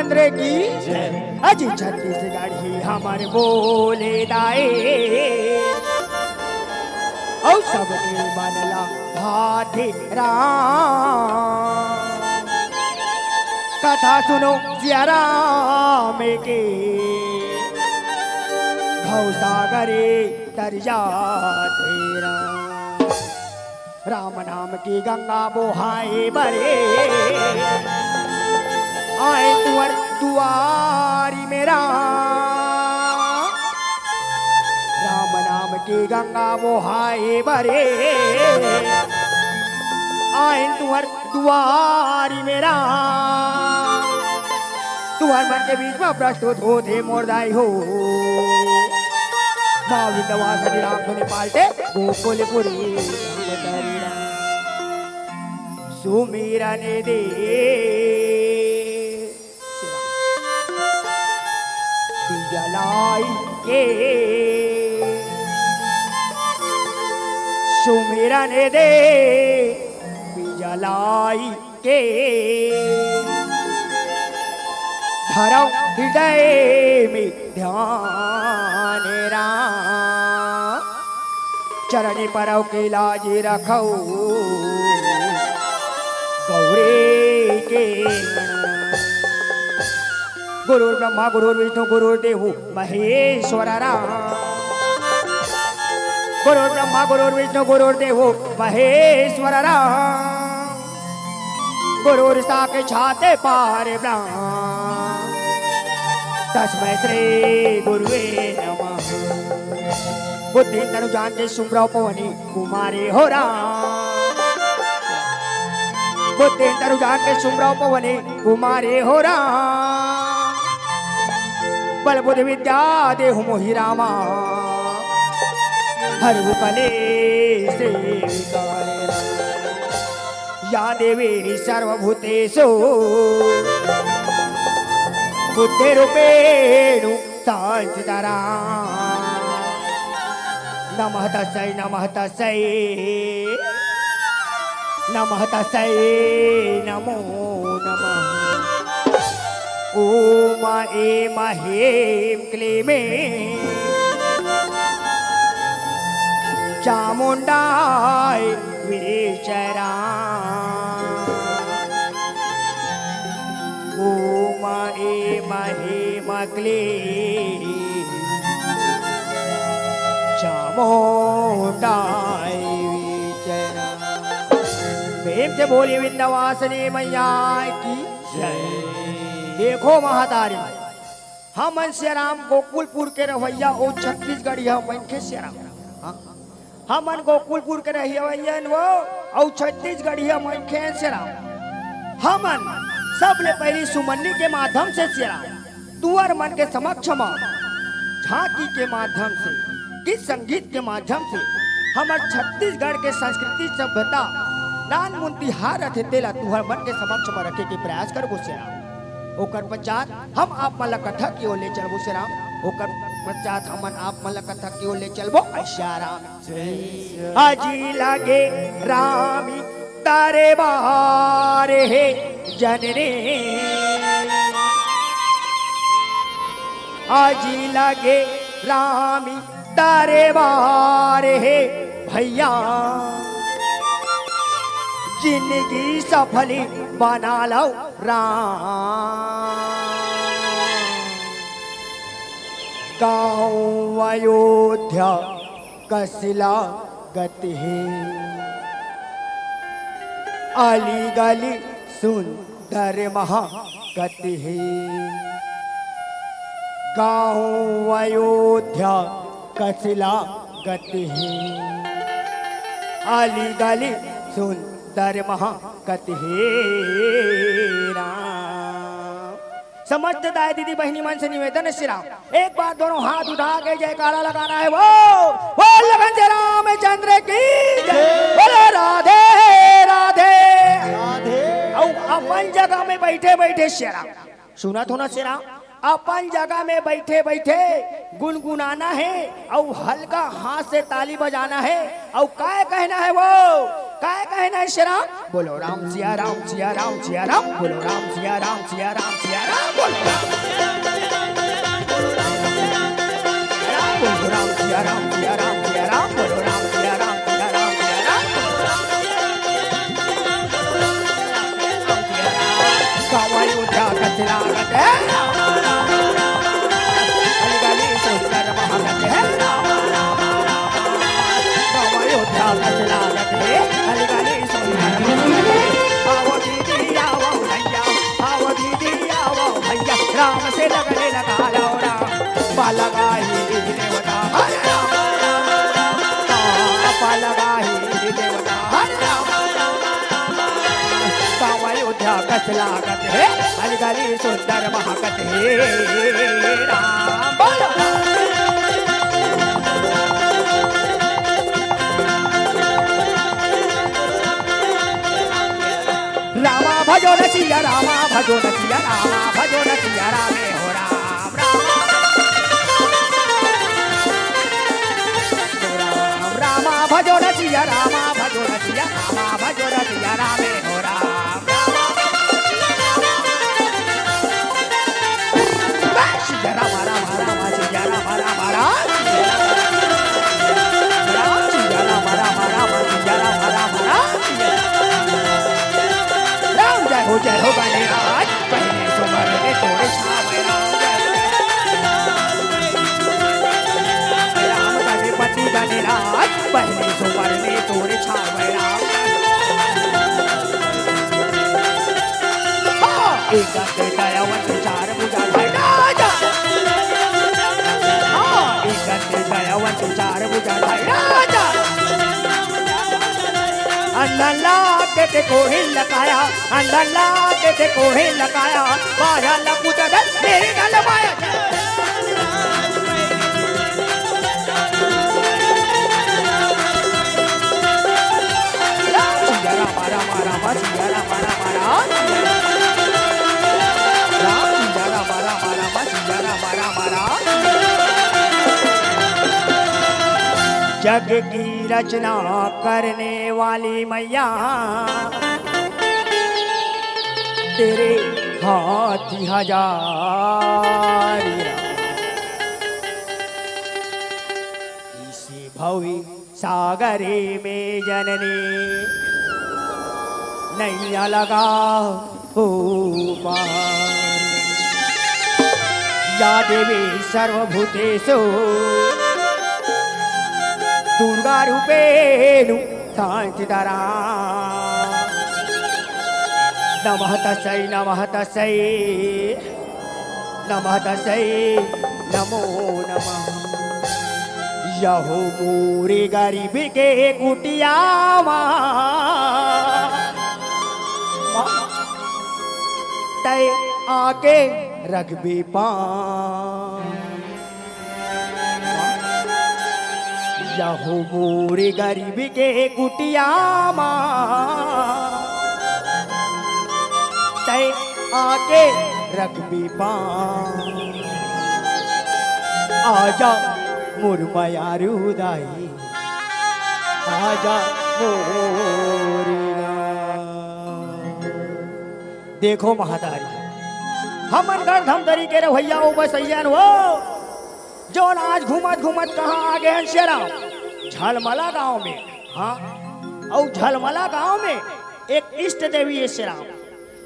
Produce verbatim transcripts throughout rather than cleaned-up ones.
चंद्र की जय। अजी छत्तीसगढ़ी हमर बोले दाए, अउ सबके मन ला भाथे राम। कथा सुनो सिया राम के, भवसागरे तर जाथे राम। राम नाम की गंगा बोहाए बरे, आए तुहर दुआरी में राम। राम नाम की गंगा बोहाए बरे, आए तुहर दुआरी में राम। तुहर मन के बीच में प्रस्तुत होथे मोर दाई हो। माँ विंध्यवासिनी राम धुनी पाल्टे गोकुलपुरी। सुमिरन दे बीजा लाई के, सुमिरन दे बीजा लाई के, धरव हृदय में ध्यान राम। चरणी परव के लाज रखव गौरी के। गुरुर्ब्रह्मा गुरुर्विष्णु गुरुर्देवो महेश्वर राम। गुरुर्ब्रह्मा गुरुर्विष्णु गुरुर्देवो महेश्वर राम। गुरुर्साक्षात् परब्रह्म तस्मै श्री गुरुवे नमः। बुद्धि तनु जान के सुमरव पवनी कुमारी हो राम। बुद्धि तनु जान के सुमरव पवनी कुमारी हो राम। बल बुद्धि विद्या देहु मोहि रामा, हरहु कलेस विकार राम। या देवी सर्वभूतेषु बुद्धिरूपेण संस्थिता। नमः तस्यै, नमः तस्यै, नमः तस्यै, नमो नमः। ॐ ऐं ह्रीं क्लीं चामुण्डायै विचरा। ॐ ऐं ह्रीं क्लीं चामुण्डायै विचरा। प्रेम से बोलिए विंध्यवासिनी मैया की जय। देखो महतारी, हमन सियाराम गोकुलपुर के रहवइया, ओ छत्तीसगढ़िया मनखे सियाराम। हाँ? हमन गोकुलपुर के रहवइया अन वो, अउ छत्तीसगढ़िया मनखे सियाराम। हमन सबले पहिली सुमन्नी के माध्यम से सियाराम, तुहर मन के समक्ष म झांकी के माध्यम से, गीत संगीत के माध्यम से हमर छत्तीसगढ़ के संस्कृति सभ्यता नानमुन तिहार रथे, तेला तुहर मन के समक्ष म रखे के प्रयास करबो सियाराम। ओकर पश्चात हम आप मन ला कथा की ओर ले चलबो सियाराम। ओकर पश्चात हमन आप मन ला कथा की ओर ले चलबो सियाराम। अजी लगे रामी तारे बारे हे जननी, अजी लगे रामी तारे बारे हे भैया, जिंदगी सफली बना लव राम। गाँव अयोध्या कस लागत हे, अली गली सुंदर महकत हे। गाँव अयोध्या कस लागत हे, अली गली सुंदर महकत हे राम। समस्त दाई दीदी बहिनी मन से निवेदन हे सियाराम, एक बार दोनों हाथ उठा के जयकारा लगाना हे। वो, वो लगन से रामचंद्र की जय। बोलो राधे राधे। राधे। अउ अपन जगह में बैठे बैठे सियाराम, सुनत हो ना सियाराम, अपन जगह में बैठे बैठे गुनगुनाना हे अउ हल्का हाथ से ताली बजाना हे। अउ काय कहना हे वो? काय कहना हे सियाराम? बोलो राम सिया राम सिया राम सिया राम, बोलो राम सिया राम सिया राम सिया राम, बोलो। हली गली सुंदर महकत हे, राम राम राम। गाँव अयोध्या कस लागत हे, हली गली सुंदर महकत हे। आओ दीदी आओ भैया, आओ दीदी आओ भैया, राम से लगन लगा लो राम। पा लगा ही देवता, हरे राम राम राम। पा लगा ही देवता, हरे राम राम राम। गाँव अयोध्या कस लागत हे, हली गली सुंदर महकत हे। राम बोलो। रामा भजो न सिया, रामा भजो न सिया, रामा भजो न सिया, रामे हो राम, राम। राम, रामा भजो न सिया, रामा भजो न सिया, रामा भजो न सिया, रामे हो राम, राम। सिया राम, राम, राम, सिया राम, राम, राम। राम सिया राम, राम, राम, सिया राम, राम, राम। राम जय हो, जय हो गणेराज, पहले सुमर में तोरे छावे राम जय हो। राम गणपति गणेराज, पहले सुमर में तोरे छावे राम। हाँ, एक दंत दयावंत चार भुजा धारी राजा। हाँ, एक दंत दयावंत चार भुजा धारी राजा। अंदर लाके ते कोहिल लकाया, अंदर लाके ते कोहिल लकाया, बाजा लकुत दस तेरी गल माया। राम सिया राम, राम राम, सिया राम, राम राम। राम सिया राम, राम राम, सिया राम, राम राम। जग की रचना करने वाली मैया, तेरे हाथ हजार। इसी भवी सागरे में जननी नैया लगा हो पार। या देवी सर्वभूतेषु दुर्गा रूपेण संस्थिता। नमः तस्यै, नमः तस्यै। नमः तस्यै, नमो नमः। यहो मोरे गरीब के कुटिया मा, तै आके रखबे पाँव। यहो मोरे गरीब के कुटिया मा, तै आके रखबे पाँव। आजा मोर मयारू दाई, आजा मोर गाँव। देखो महतारी, हमन घर धमतरी के रहवइया ओ बसइया न हो, जौन आज घूमत घूमत कहाँ आ गे हन शेरा? झलमला गांव में। हाँ, अउ झलमला गांव में एक इष्ट देवी हे शेरा,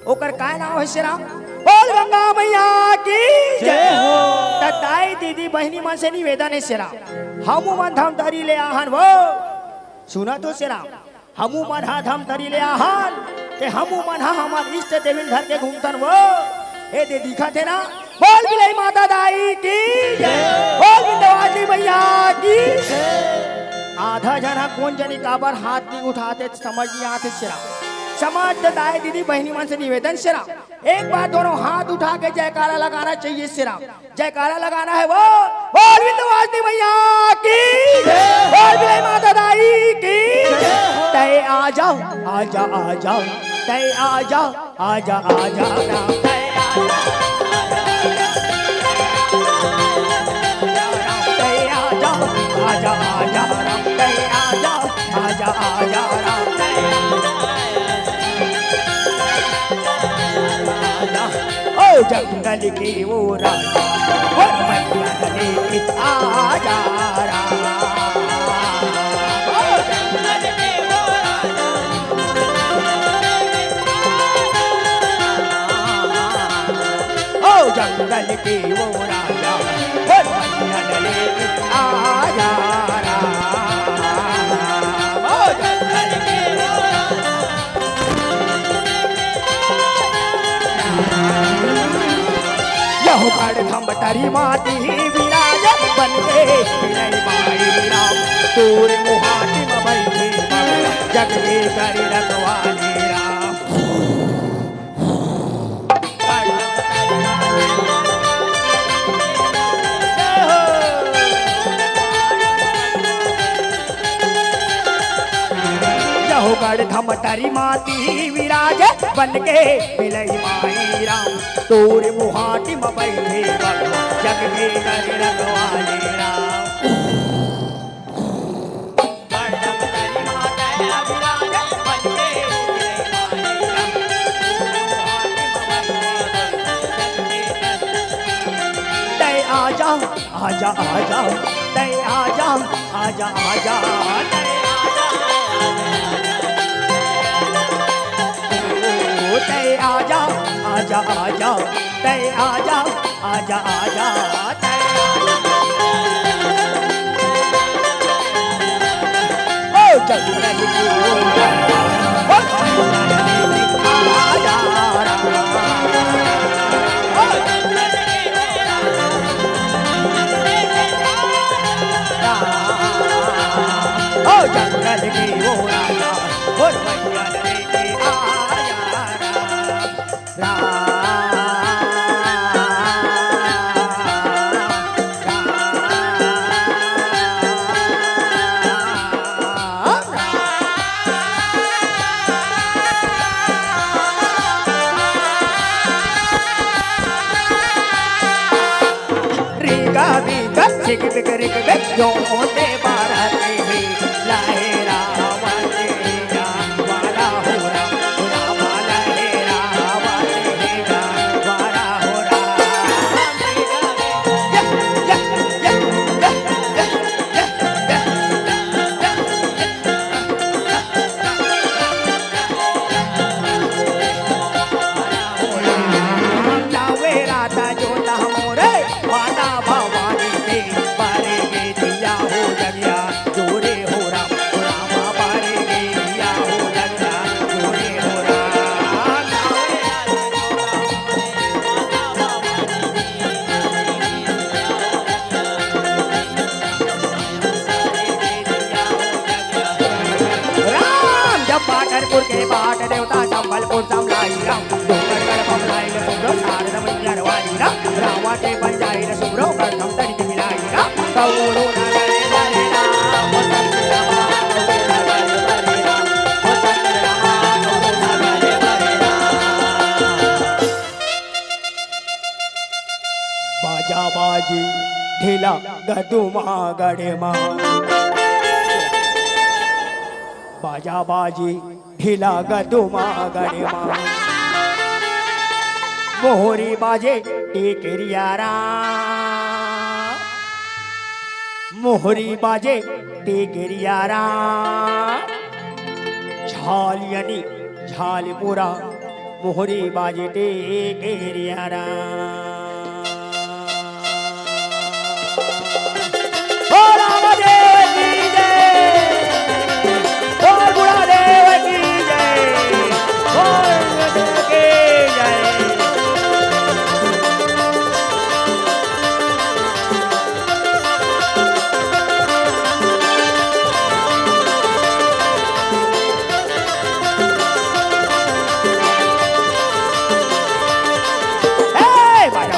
ओकर काय नाव हे शेरा? बोल गंगा मैया की जय हो। त दाई दीदी बहिनी मन से निवेदन हे शेरा, हमू मन धमतरी ले आहन वो, सुना तो शेरा, हमू मन हा धमतरी ले आहन, ते हमू मन हा हमर इष्ट देवी ल धर के घूमथन वो। ए दे दिखत हे ना, बोल बिलाई माता दाई की जय, बोल विंध्यवासिनी मैया की जय। आधा झन हा कोन जनी काबर हाथ नइ उठात हे, समझ नइ आत हे शेरा। समस्त दाई दीदी बहिनी मन से निवेदन शेरा, एक बार दोनों हाथ उठा के जयकारा लगाना चाहिए शेरा। जयकारा लगाना हे वो, बोल विंध्यवासिनी मैया की, बोल बिलाई माता दाई की। तै आजा, आजा, आजा, तै आजा, आजा, आजा, राम, तै आजा। तै आजा, आजा, आजा, राम, तै आजा, आजा, आजा, राम, तै आजा। ओ जंगल के वो राजा, ओ मैया रे आजा राम। ओ जंगल के वो राजा, ओ मैया रे आजा राम। ओ जंगल जंगल के वो राजा, हो मैया डले आजा राम। ओ जंगल के वो राजा। यहू गढ़ धमतरी माटी विराज बन के मिलई माई राम। तोर मुहाटी म बइठे बाबा, जग के करे रखवाले राम। यहू गढ़ धमतरी माटी विराज बन के मिलई माई राम। तोर मुहाटी म बइठे बघवा जग के करे रखवाले राम। तै आजा, आजा, आजा, तै आजा, आजा, आजा, तै आजा, ओ, तै आजा, आजा, आजा, तै आजा, आजा, आजा, तै आजा। ओ जंगल की ओ राजा, ओ जंगल की आजा राम। ओ जंगल की ओ राजा, ओ जंगल की ओ राजा, ओ मैया लेके आजा राम। राम, राम, राम। रिगा बिगा सिग बिग रिग बिग, जो होते बारह के ही लाहे रावण तेरा वाला हो राम, राम लाहे रावण तेरा वाला हो राम। या, या, या, या, या, या, या। राम जब पाटनपुर के पाट देवता, संबलपुर समलाई राम, डोंगरगढ़ बमलाई ले सुमरो, शारदा मैया रवानी राम, रावा के बन जाई ले सुमरो, प्रथम तनिक मिलाई राम, कौनो ना करे बरे राम, हो संत रामा, कौनो ना करे बरे राम, हो संत रामा, कौनो ना करे बरे राम। बाजा बाजी ढीला गदुमा गढ़े मा। बाजा बाजी ढीला गदुमा गढ़े मा। मोहरी बाजे टिकरिया राम। मोहरी बाजे टिकरिया राम। झालियनी झालपुरा मोहरी बाजे टिकरिया राम। ओ राम देव की जय, ओ बुढ़ा देव की जय, ओ की जय। ए, भाई,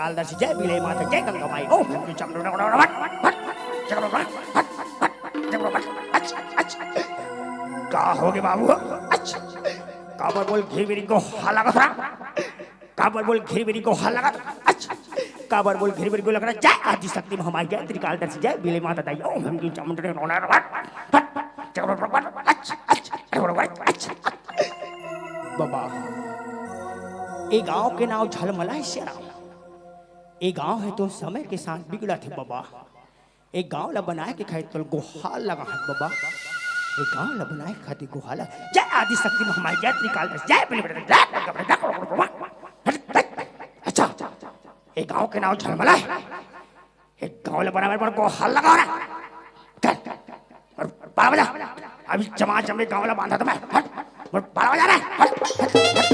त्रिकालदर्शी, जय बिलई माता, जय गंगा माई। ओम हट, हट, हट, हट, हट। का होगे बाबू? अच्छा, काबर बोल घिरबिरी गोहार लगत रहा? काबर बोल घिरबिरी गोहार लगत रहा? अच्छा, काबर बोल घिरबिरी गोहार लगत रहा? जय आदिशक्ति महामाई, जय त्रिकालदर्शी, जय बिलई माता दाई। ओम हट, हट, हट, हट। अच्छा, अच्छा, अच्छा। बाबा, ए गांव के नाव झलमला हे सियाराम। ए गांव हे तो समय के साथ बिगड़त हे बाबा। ए गांव ला बनाए के खातिर तोला गोहार लगा हन बाबा। ए गांव ला बनाए के खातिर गोहार लगा। जय आदिशक्ति महामाई, जय त्रिकालदर्शी, जय बलि बलि, जय बलि बलि, जय बलि बलि। अच्छा, ए गांव के नाव झलमला हे। ए गांव ला बनाए बर गोहार लगा रहा। चल, और बारह बजा। अभी जमा जमे गांव ला बांधा तो मैं। हट, और बारह बजा रहा है। हट, हट, हट, हट।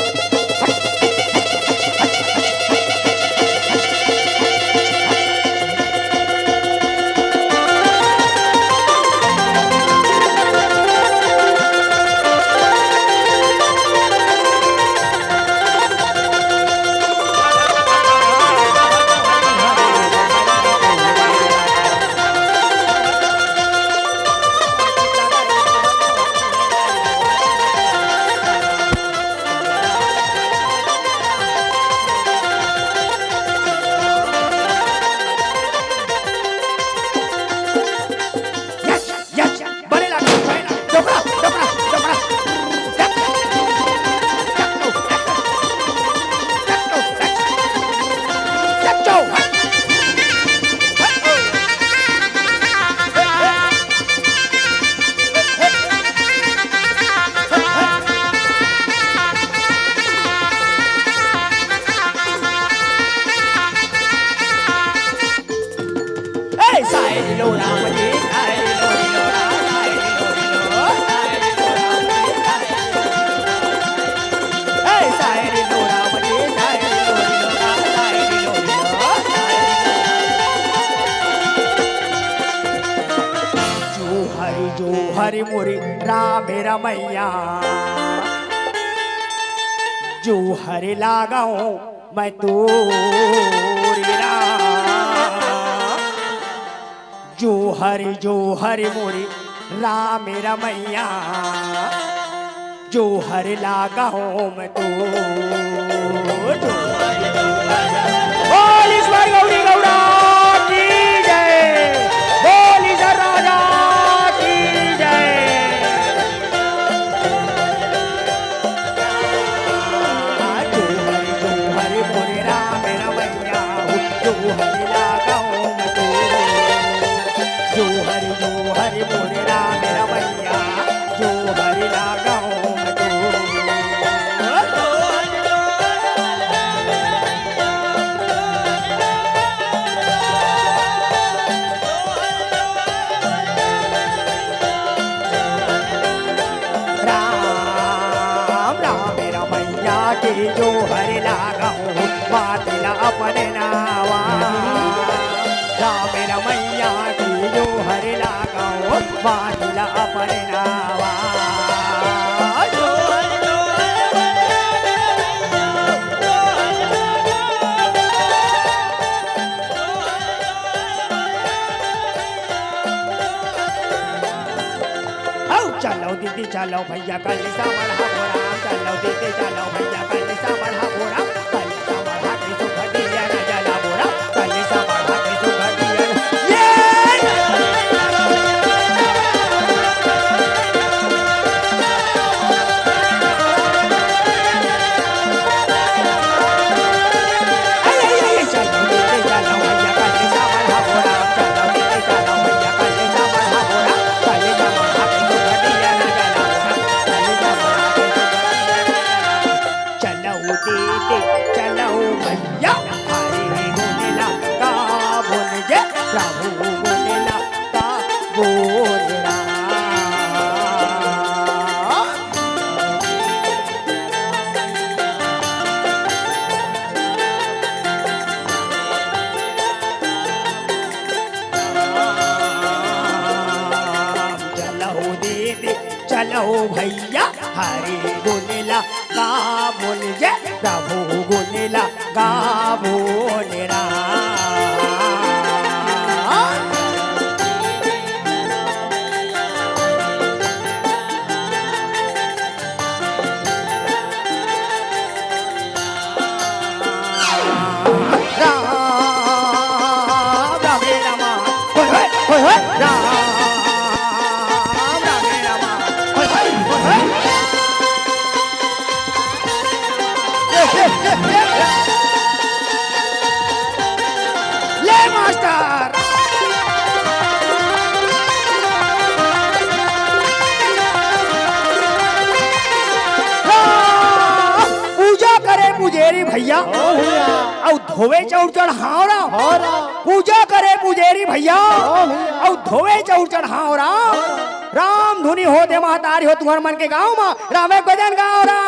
Yes, yes, बने लाग, बने लाग। डोकरा, डोकरा, डोकरा। ए, सायरी लो राम जी, सायरी लो री लो रा, सायरी लो री लो, सायरी लो राम जी, सायरी लो री लो। ए, सायरी लो राम जी, सायरी लो री लो रा, सायरी लो री लो, सायरी लो। जो हरि, जो हरि मोरे राम रमैया, जो हरि लागहूं मैं तोर राम। जो हरि, जो हरि मोरे राम रमैया, जो हरि लागहूं मैं तोर। बोल ईश्वर गौरी गौरा की जय, बोल ईश्वर राजा की जय। जो हरि, जो हरि मोरे राम रमैया हो, जो हरि लागहूं मैं तोर। जो हरि, जो हरि मोरे राम रमैया, जो हरि लागहूं मैं तोर। राम, राम रमैया के जो हरि लागहूं, माटी ला अपने नावा। राम रमैया के जो हरि लागहूं, माटी ला अपने नावा। हौ, चलो दीदी, चलो भैया, कल समर हा बोरा। चलो दीदी, चलो भैया, कल समर हा बोरा। कल समर हा के सुख दिया न जला बोरा। कल समर हा के सुख दिया न, ये! चलो दीदी, चलो भैया, हरि बोलेला का बोल जे, प्रभु बोलेला का बोल राम। चलो दीदी, चलो भैया, हरि बोलेला गाबो निजे प्रभु गुण ला, गाबो निराम। राम, राम रे रामा, होय, होय, होय, होय। राम, राम रे रामा, होय, होय, होय, होय। ले, ले, ले, ले। ले मास्टर। पूजा करे पुजेरी भैया। हाँ भैया। अउ धोवे चाउर चढ़ाव राम। हाँ राम। पूजा करे पुजेरी भैया। हाँ भैया। अउ धोवे चाउर चढ़ाव राम। राम धुनी होत हे महतारी हो तुंहर मन के गाँव म। राम एक भजन गाव राम।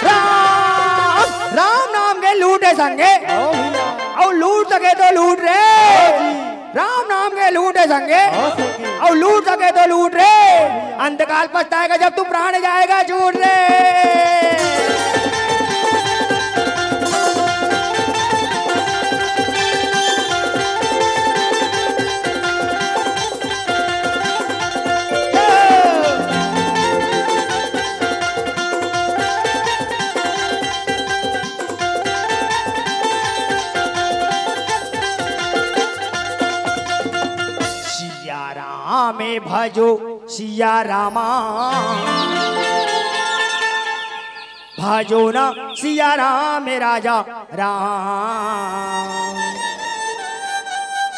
राम, राम नाम के लूट हे संगे। हाँ भैया। अउ लूट सके तो लूट रे। हाँ जी। राम नाम के लूट हे संगे। हाँ सखी। अउ लूट सके तो लूट रे। अंतकाल पछताएगा जब तू प्राण जाएगा छूट रे। सिया राम भजो सिया रामा, भजो न सिया राम राजा राम।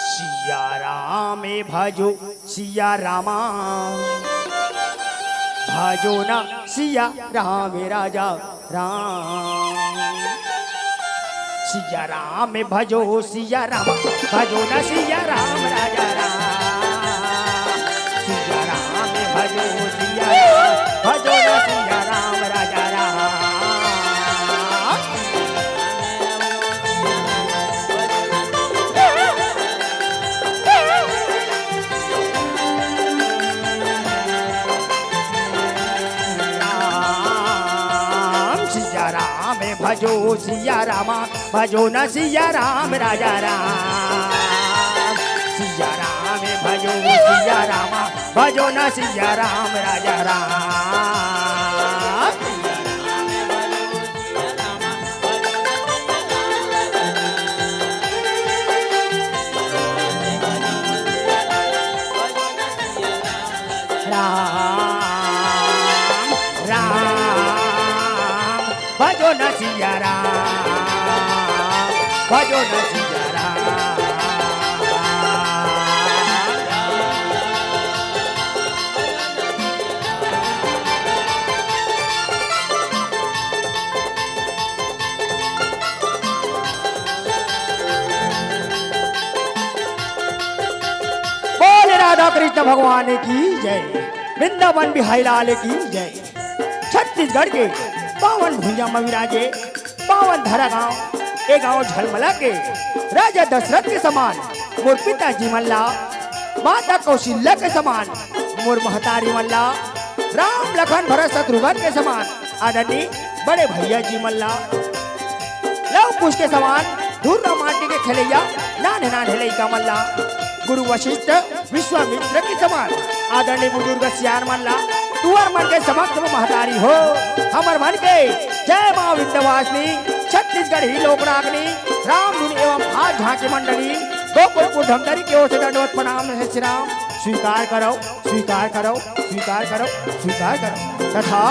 सिया राम भजो सिया रामा, भजो न सिया राम राजा राम। सिया राम भजो सिया राम, भजो न सिया राम राजा राम। सिया राम भजो सिया राम, भजो न सिया राम राजा राम। राम सिया राम भजो सिया रामा, भजो न सिया राम राजा राम। सिया राम भजो सिया रामा, भजो न सिया राम राजा राम। राम, राम, भजो न सिया राम, भजो न सिया राम। बोल राधा कृष्ण भगवान की जय, वृंदावन बिहारी लाल की जय। छत्तीसगढ़ के पावन भुइयां म विराजे पावन धरा गांव, ए गांव झलमला के राजा दशरथ के समान मोर पिताजी मन ला, माता कौशल्या के समान मोर महतारी मन ला, राम लखन भरत शत्रुघ्न के समान आदरणीय बड़े भैया जी मन ला, लव कुश के समान धुर्रा माटी के खेलैया नान्हे नान्हे लइका मन ला, गुरु वशिष्ठ विश्वामित्र के समान आदरणीय बुजुर्ग सियान मन ला, तुअर मन के समक्ष म महतारी हो, हमर मन के जय माँ विंध्यवासिनी, छत्तीसगढ़ी लोक रागनी, रामधुन एवं हाथ झांकी मंडली, गोकुलपुर धमतरी के ओर से दंडवत प्रणाम हे श्री राम। स्वीकार करव, स्वीकार करव, स्वीकार करव, स्वीकार करव। तथा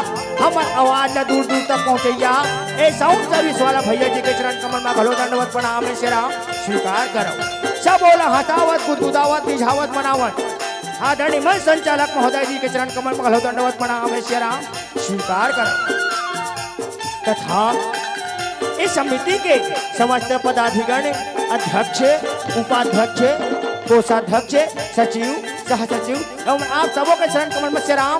हमर आवाज ला दूर दूर तक पहुंचैया ए साउंड सर्विस वाला भैया जी के चरण कमल म घलो दंडवत प्रणाम हे श्री राम। स्वीकार करव। सब ओला हंसावत, गुदगुदावत, रिझावत, मनावत आदरणीय मंच संचालक महोदय जी के चरण कमल म घलो दंडवत प्रणाम हे श्री राम। स्वीकार करव। तथा इस समिति के समस्त पदाधिगण, अध्यक्ष, उपाध्यक्ष, कोषाध्यक्ष, सचिव, सह सचिव एवं आप सबों के चरण कमल म श्री राम।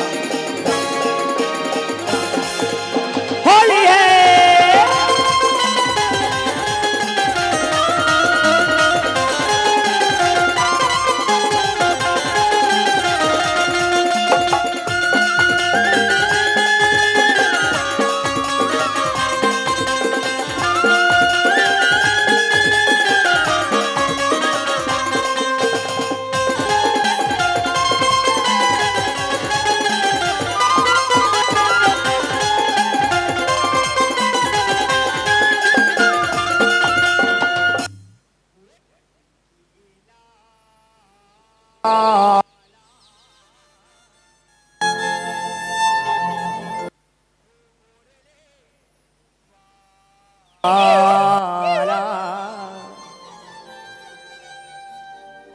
होली है। लाला,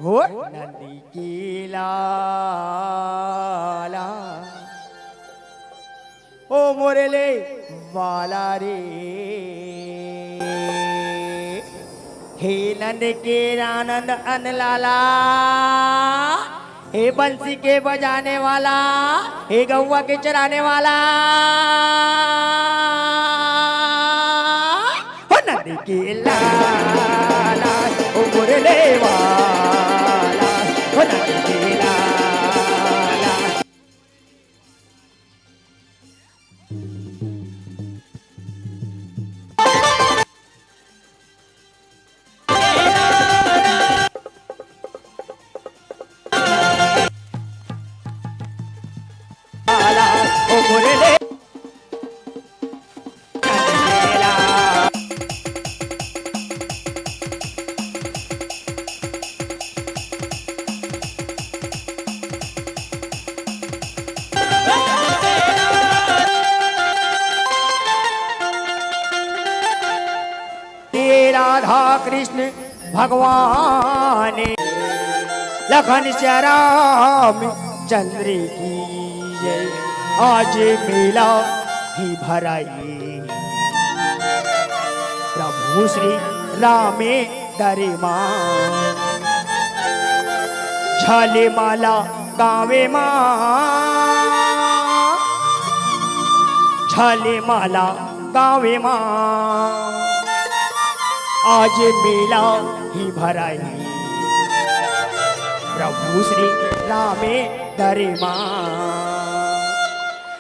हो नंदी के लाला, ओ मोरे ले वाला रे, हे नंद के आनंद अन लाला, हे बंसी के बजाने वाला, हे गौवा के चराने वाला, हो नंद के लाला, ओ मुरले वाला, हो नंद के लाला। हे राधा कृष्ण भगवान, लखन श्याम चंद्र की जय। आज मेला ही भराई प्रभु श्री रामे दरे मा, झले माला गावे मा, झले माला गावे मा, आज मेला ही भराई प्रभु श्री रामे दरे मा।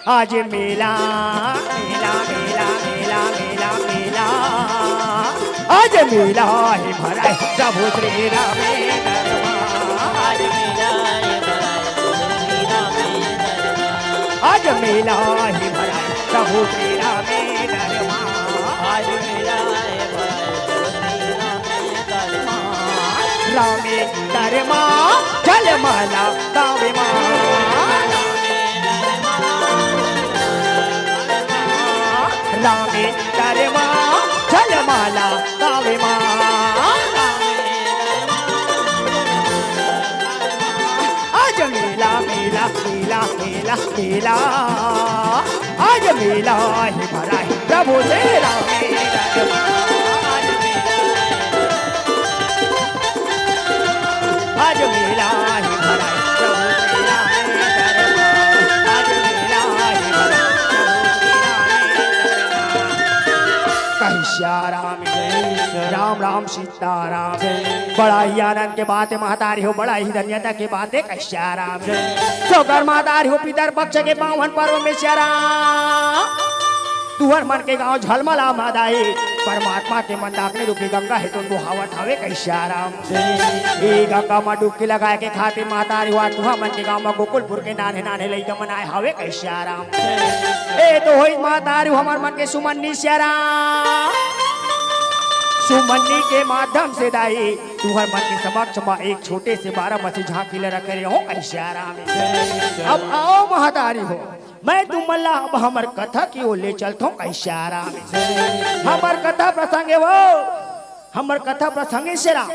आज मेला, मेला, मेला, मेला, मेला, मेला। आज मेला हे भराय प्रभु श्री रामे दरबार। आज मेला हे भराय प्रभु श्री रामे दरबार। आज मेला हे भराय प्रभु श्री रामे दरबार। आज मेला हे भराय प्रभु श्री रामे रामे दरमा जलमाला गावे मा। रामे दरमा मेला, मेला, आज मेला हे भरा हे प्रभु श्री राम के दरबार। आज मेला हे, आज मेला हे भरा हे प्रभु श्री राम के दरबार। आज मेला हे भरा हे प्रभु श्री राम के दरबार। कहे सिया राम, राम राम सीताराम। बड़ा ही आनंद के बात हे महतारी हो, बड़ा ही धन्यता के बात हे कहे सिया राम। सुघर महतारी हो, पितर पक्ष के पावन पर्व में सिया राम, तुहर मन के गांव झलमला मा दाई परमात्मा के मंदाकिनी रूपी गंगा हे तो बोहावत हवे कहे सिया राम। ए गंगा मा डुबकी लगाए के खातिर महतारी हो, आज तुहर मन के गांव मा गोकुलपुर के नान्हे नान्हे लइका मन आए हवे कहे सिया राम। ए तो होई महतारी हो हमर मन के सुमन्नी सिया राम। सुमन्नी के माध्यम से दाई तुहर मन के समक्ष मा एक छोटे से बारह मासी झांकी ल रखे रहे हो कहे सिया राम। अब आओ महतारी हो, मैं तुमन ला अब हमर कथा के ओर ले चलथों कहे सिया राम। हमर कथा प्रसंग हे वो, हमर कथा प्रसंग हे सिया राम,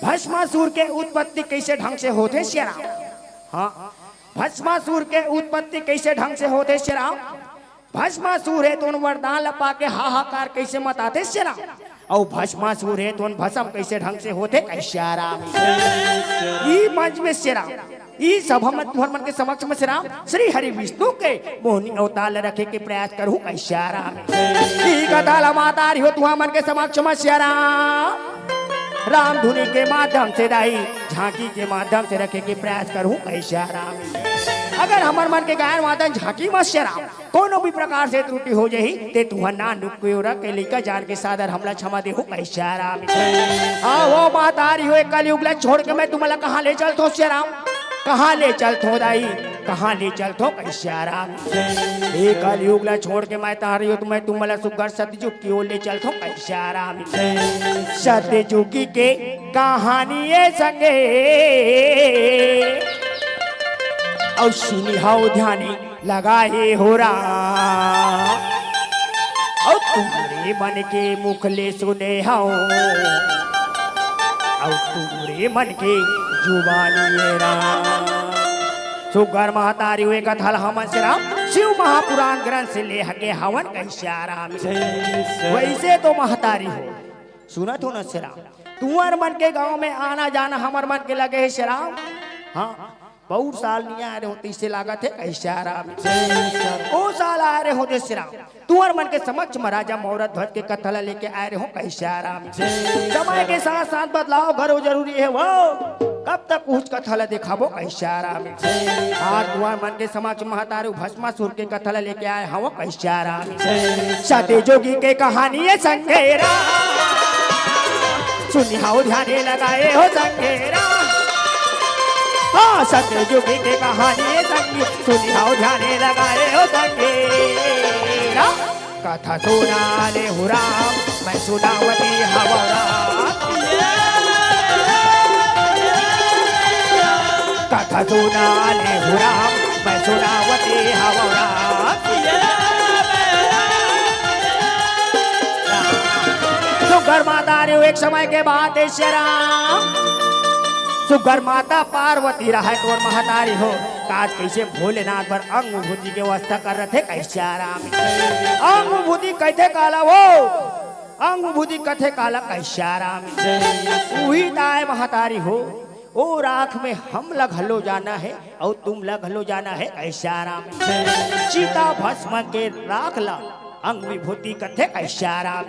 भस्मासुर के उत्पत्ति कइसे ढंग से होथे सिया राम। हाँ, भस्मासुर के उत्पत्ति कइसे ढंग से होथे सिया राम। भस्मासुर हे तेन वरदान ल पाके हाहाकार कइसे मचाथे सिया राम। अउ भस्मासुर हे तेन भस्म कइसे ढंग से होथे कहे सिया राम। ई मंच में सिया राम, ई सभा में तुहर मन के समक्ष में सिया राम, श्री हरि विष्णु के मोहनी अवतार ल रखे के प्रयास करहूं कहे सिया राम। ई कथा ल महतारी हो तुहर मन के समक्ष में सिया राम, राम धुनी के माध्यम से दाई, झांकी के माध्यम से रखे के प्रयास करहूं कहे सिया राम। अगर हमर मन के गायन वादन झांकी म सिया राम कोनो भी प्रकार से त्रुटि हो जाही, ते तुहर नान नुक के ओरा के लइका जान के सादर हमला क्षमा देहू कहे सिया राम। हाँ, वो महतारी हो, ए कलयुग ला छोड़ के मैं तुमन ला कहाँ ले चलथों सिया राम? कहाँ ले चलथों दाई? कहाँ ले चलथों कहे सिया राम? ए कलयुग ला छोड़ के महतारी हो, त मैं तुमन ला सुघर सतयुग के ओर ले चलथों कहे सिया राम। सतयुगी के कहानी ए संगे, अउ सुनी हव ध्यानी लगाए हो राम। अउ तुमरे मन के मुख ले सुने हव, अउ तुमरे मन के जुबानी ए राम। सुघर महतारी हो, ए कथा ल हमन सिया राम शिव महापुराण ग्रंथ से ले हके हवन कहे सिया राम। वइसे तो महतारी हो, सुनत हो न सिया राम, तुंहर मन के गांव में आना जाना हमर मन के लगे हे सिया राम। हाँ, बहुत साल नइ आए रहे हो, तइसे लागत हे कहे सिया राम। ओ साल आए रहे हो दे सिया राम, तुंहर मन के समक्ष में राजा मौरध्वज के कथा ला लेके आए रहे हो कहे सिया राम। समय के साथ साथ बदलाव घलो जरूरी हे वो, कब तक उहीच कथा ला देखाबो कहे सिया राम। आज तुंहर मन के समक्ष महतारी भस्मासुर के कथा ला लेके आए हवं कहे सिया राम। सतयुगी के कहानी ए संगे राम, सुनी हव ध्याने लगाए हो संगे राम। हाँ, सतयुगी के कहानी ए संगे, सुनी हव ध्याने लगाए हो संगे राम। कथा सुना ले हूँ राम, मैं सुनावती हवं राम। कथा सुना ले हूँ राम, मैं सुनावती हवं राम। सुघर महतारी हो, एक समय के बात हे सिया राम, सुघर माता पार्वती रहय तेन महतारी हो, त आज कइसे भोलेनाथ बर अंग विभूति के व्यवस्था करत हे कहे सिया राम। अंग विभूति कहिथे काला वो, अंग विभूति कथे काला कहे सिया राम। उही ताय महतारी हो, ओ राख में हमला घलो जाना हे अउ तुमला घलो जाना हे कहे सिया राम। चिता भस्म के राख ला अंग विभूति कथे कहे सिया राम।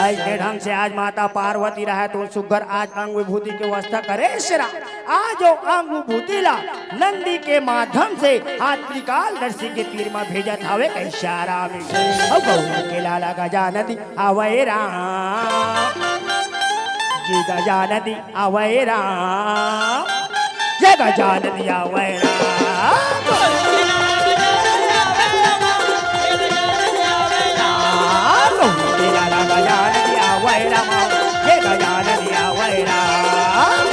अइसने ढंग से आज माता पार्वती रहय तेन सुघर आज अंग विभूति के व्यवस्था करे सिया राम। आज ओ अंग विभूति ला नंदी के माध्यम से आज त्रिकालदर्शी के तीर म भेजत हवे कहे सिया राम। अउ गौरी के लाला गजानंदी आवय राम, जय गजानंदी आवय राम, जय गजानंदी आवय राम। गजानंदी आवय राम, हे गजानंदी आवय राम।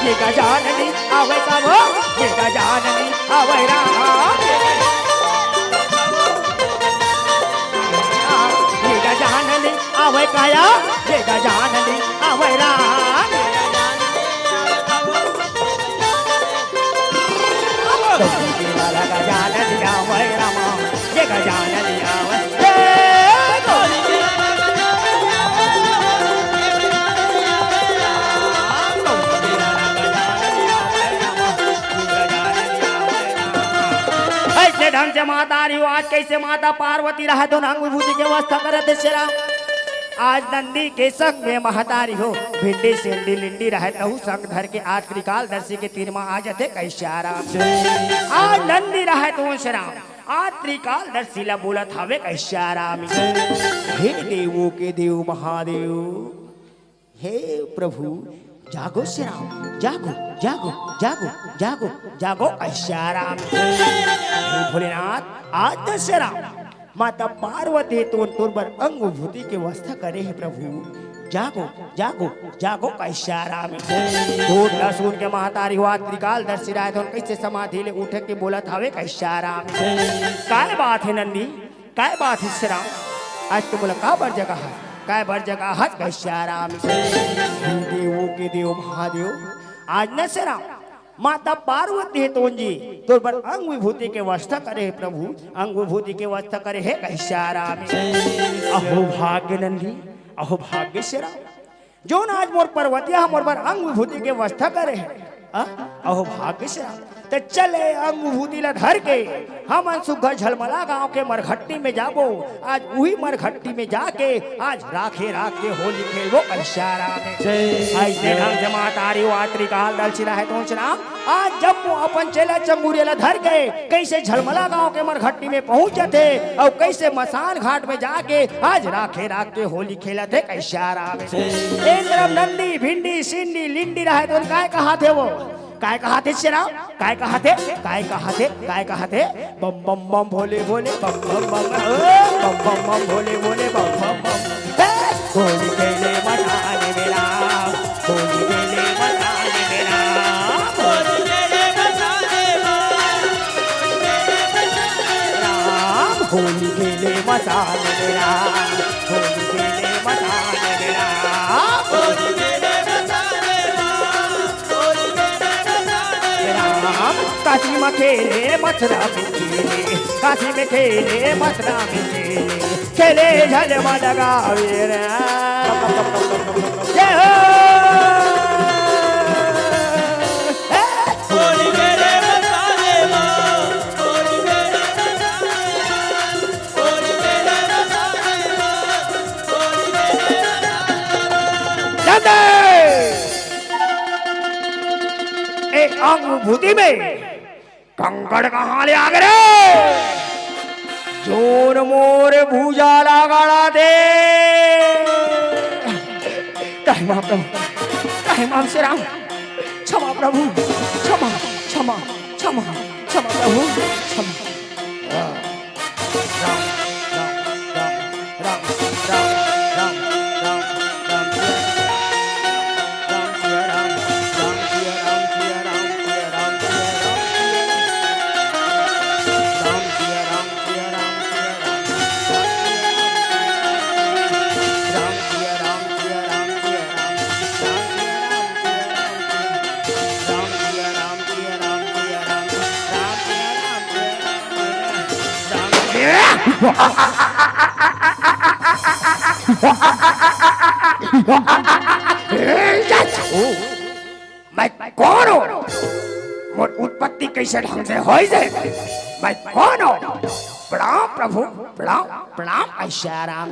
हे गजानंदी आवय का वो, हे गजानंदी आवय राम। हे गजानंदी आवय काया, हे गजानंदी आवय राम। माता रिहो, आज कइसे माता पार्वती रहय तो अंग विभूति के व्यवस्था करत हे श्री राम। आज नंदी के संग में महतारी हो, भिंडी सिंडी लिंडी रहय तहू संग धर के आज त्रिकालदर्शी के तीर म आ जथे कइसे श्री राम। आज नंदी रहय तो श्री राम, आज त्रिकालदर्शी ला बोलत हवे कइसे श्री राम। हे देवों के देव महादेव, हे प्रभु, जागो श्री राम, जागो, जागो, जागो, जागो, जागो, कइसे श्री राम। हे भोलेनाथ, आज तो श्री राम, माता पार्वती तो तोर बर अंग विभूति के व्यवस्था करे हे प्रभु, जागो, जागो, जागो, कइसे श्री राम। दूध लहसुन के महतारी हो, आज त्रिकालदर्शी रहय तो कइसे समाधि ले उठ के बोलत हवे कइसे श्री राम। काय बात हे नंदी, काय बात हे श्री राम, आज तुमला काबर जगाय हस, काबर जगाय हस कइसे श्री राम। हे देवों के देव महादेव, आज न श्री राम, माता पार्वती हे तोन जी, तोर बर अंग विभूति के व्यवस्था करे हे प्रभु, अंग विभूति के व्यवस्था करे हे कइसे श्री राम। अहो भाग्य नंदी, अहो भाग्य श्री राम। जोन आज मोर पार्वतिया ह मोर बर अंग विभूति के व्यवस्था करे हे। आ? अहो भाग्य श्री राम। त चल ए अंग विभूति ला धर के हमन सुग्घर झलमला गांव के मरघट्टी में जाबो। आज उही मरघट्टी में जाके आज राखे राख के होली खेलबो कइसे श्री राम। जय अइसे श्री ढंग से माता रिहो आज त्रिकालदर्शी रहय तो श्री राम, आज जम्मो अपन चेला चंगुरिया ला धर के कइसे झलमला गांव के मरघट्टी में पहुंच जथे अउ कइसे मसान घाट में जाके आज राखे राख के होली खेलत हे कइसे श्री राम। ए तरफ नंदी, भिंडी, सिंडी, लिंडी रहय तो काय कहाथे वो? काय कहाथे श्री राम? काय कहाथे? काय कहाथे? काय कहाथे? Bomb bomb bomb Bhole Bhole bomb bomb bomb, ओ, bomb bomb bomb Bhole Bhole bomb bomb bomb. हे, होली खेले मसान में राम, होली खेले मसान में राम, होली खेले मसान में राम। राम होली खेले मसान में राम, होली खेले मसान में राम। राम काशी में खेले मथुरा में खेले, काशी में खेले मथुरा में खेले, खेले झलमला गावे राम। जय हो। होली खेले मसान में राम, होली खेले मसान में राम, होली खेले मसान में राम, होली खेले मसान में राम। जय दे। ए अंग विभूति में कंकड़ कहाँ ले आ गे रे? जोन मोर भुजा ला गड़ा दे। ताही माफ प्रभु, ताही माफ श्री राम, क्षमा प्रभु, क्षमा, क्षमा, क्षमा, क्षमा प्रभु, क्षमा। मैं कोन हों? मोर उत्पत्ति कइसे ढंग से होइस हे? मैं कोन हों? प्रणाम प्रभु, प्रणाम, प्रणाम। अइसे श्री राम।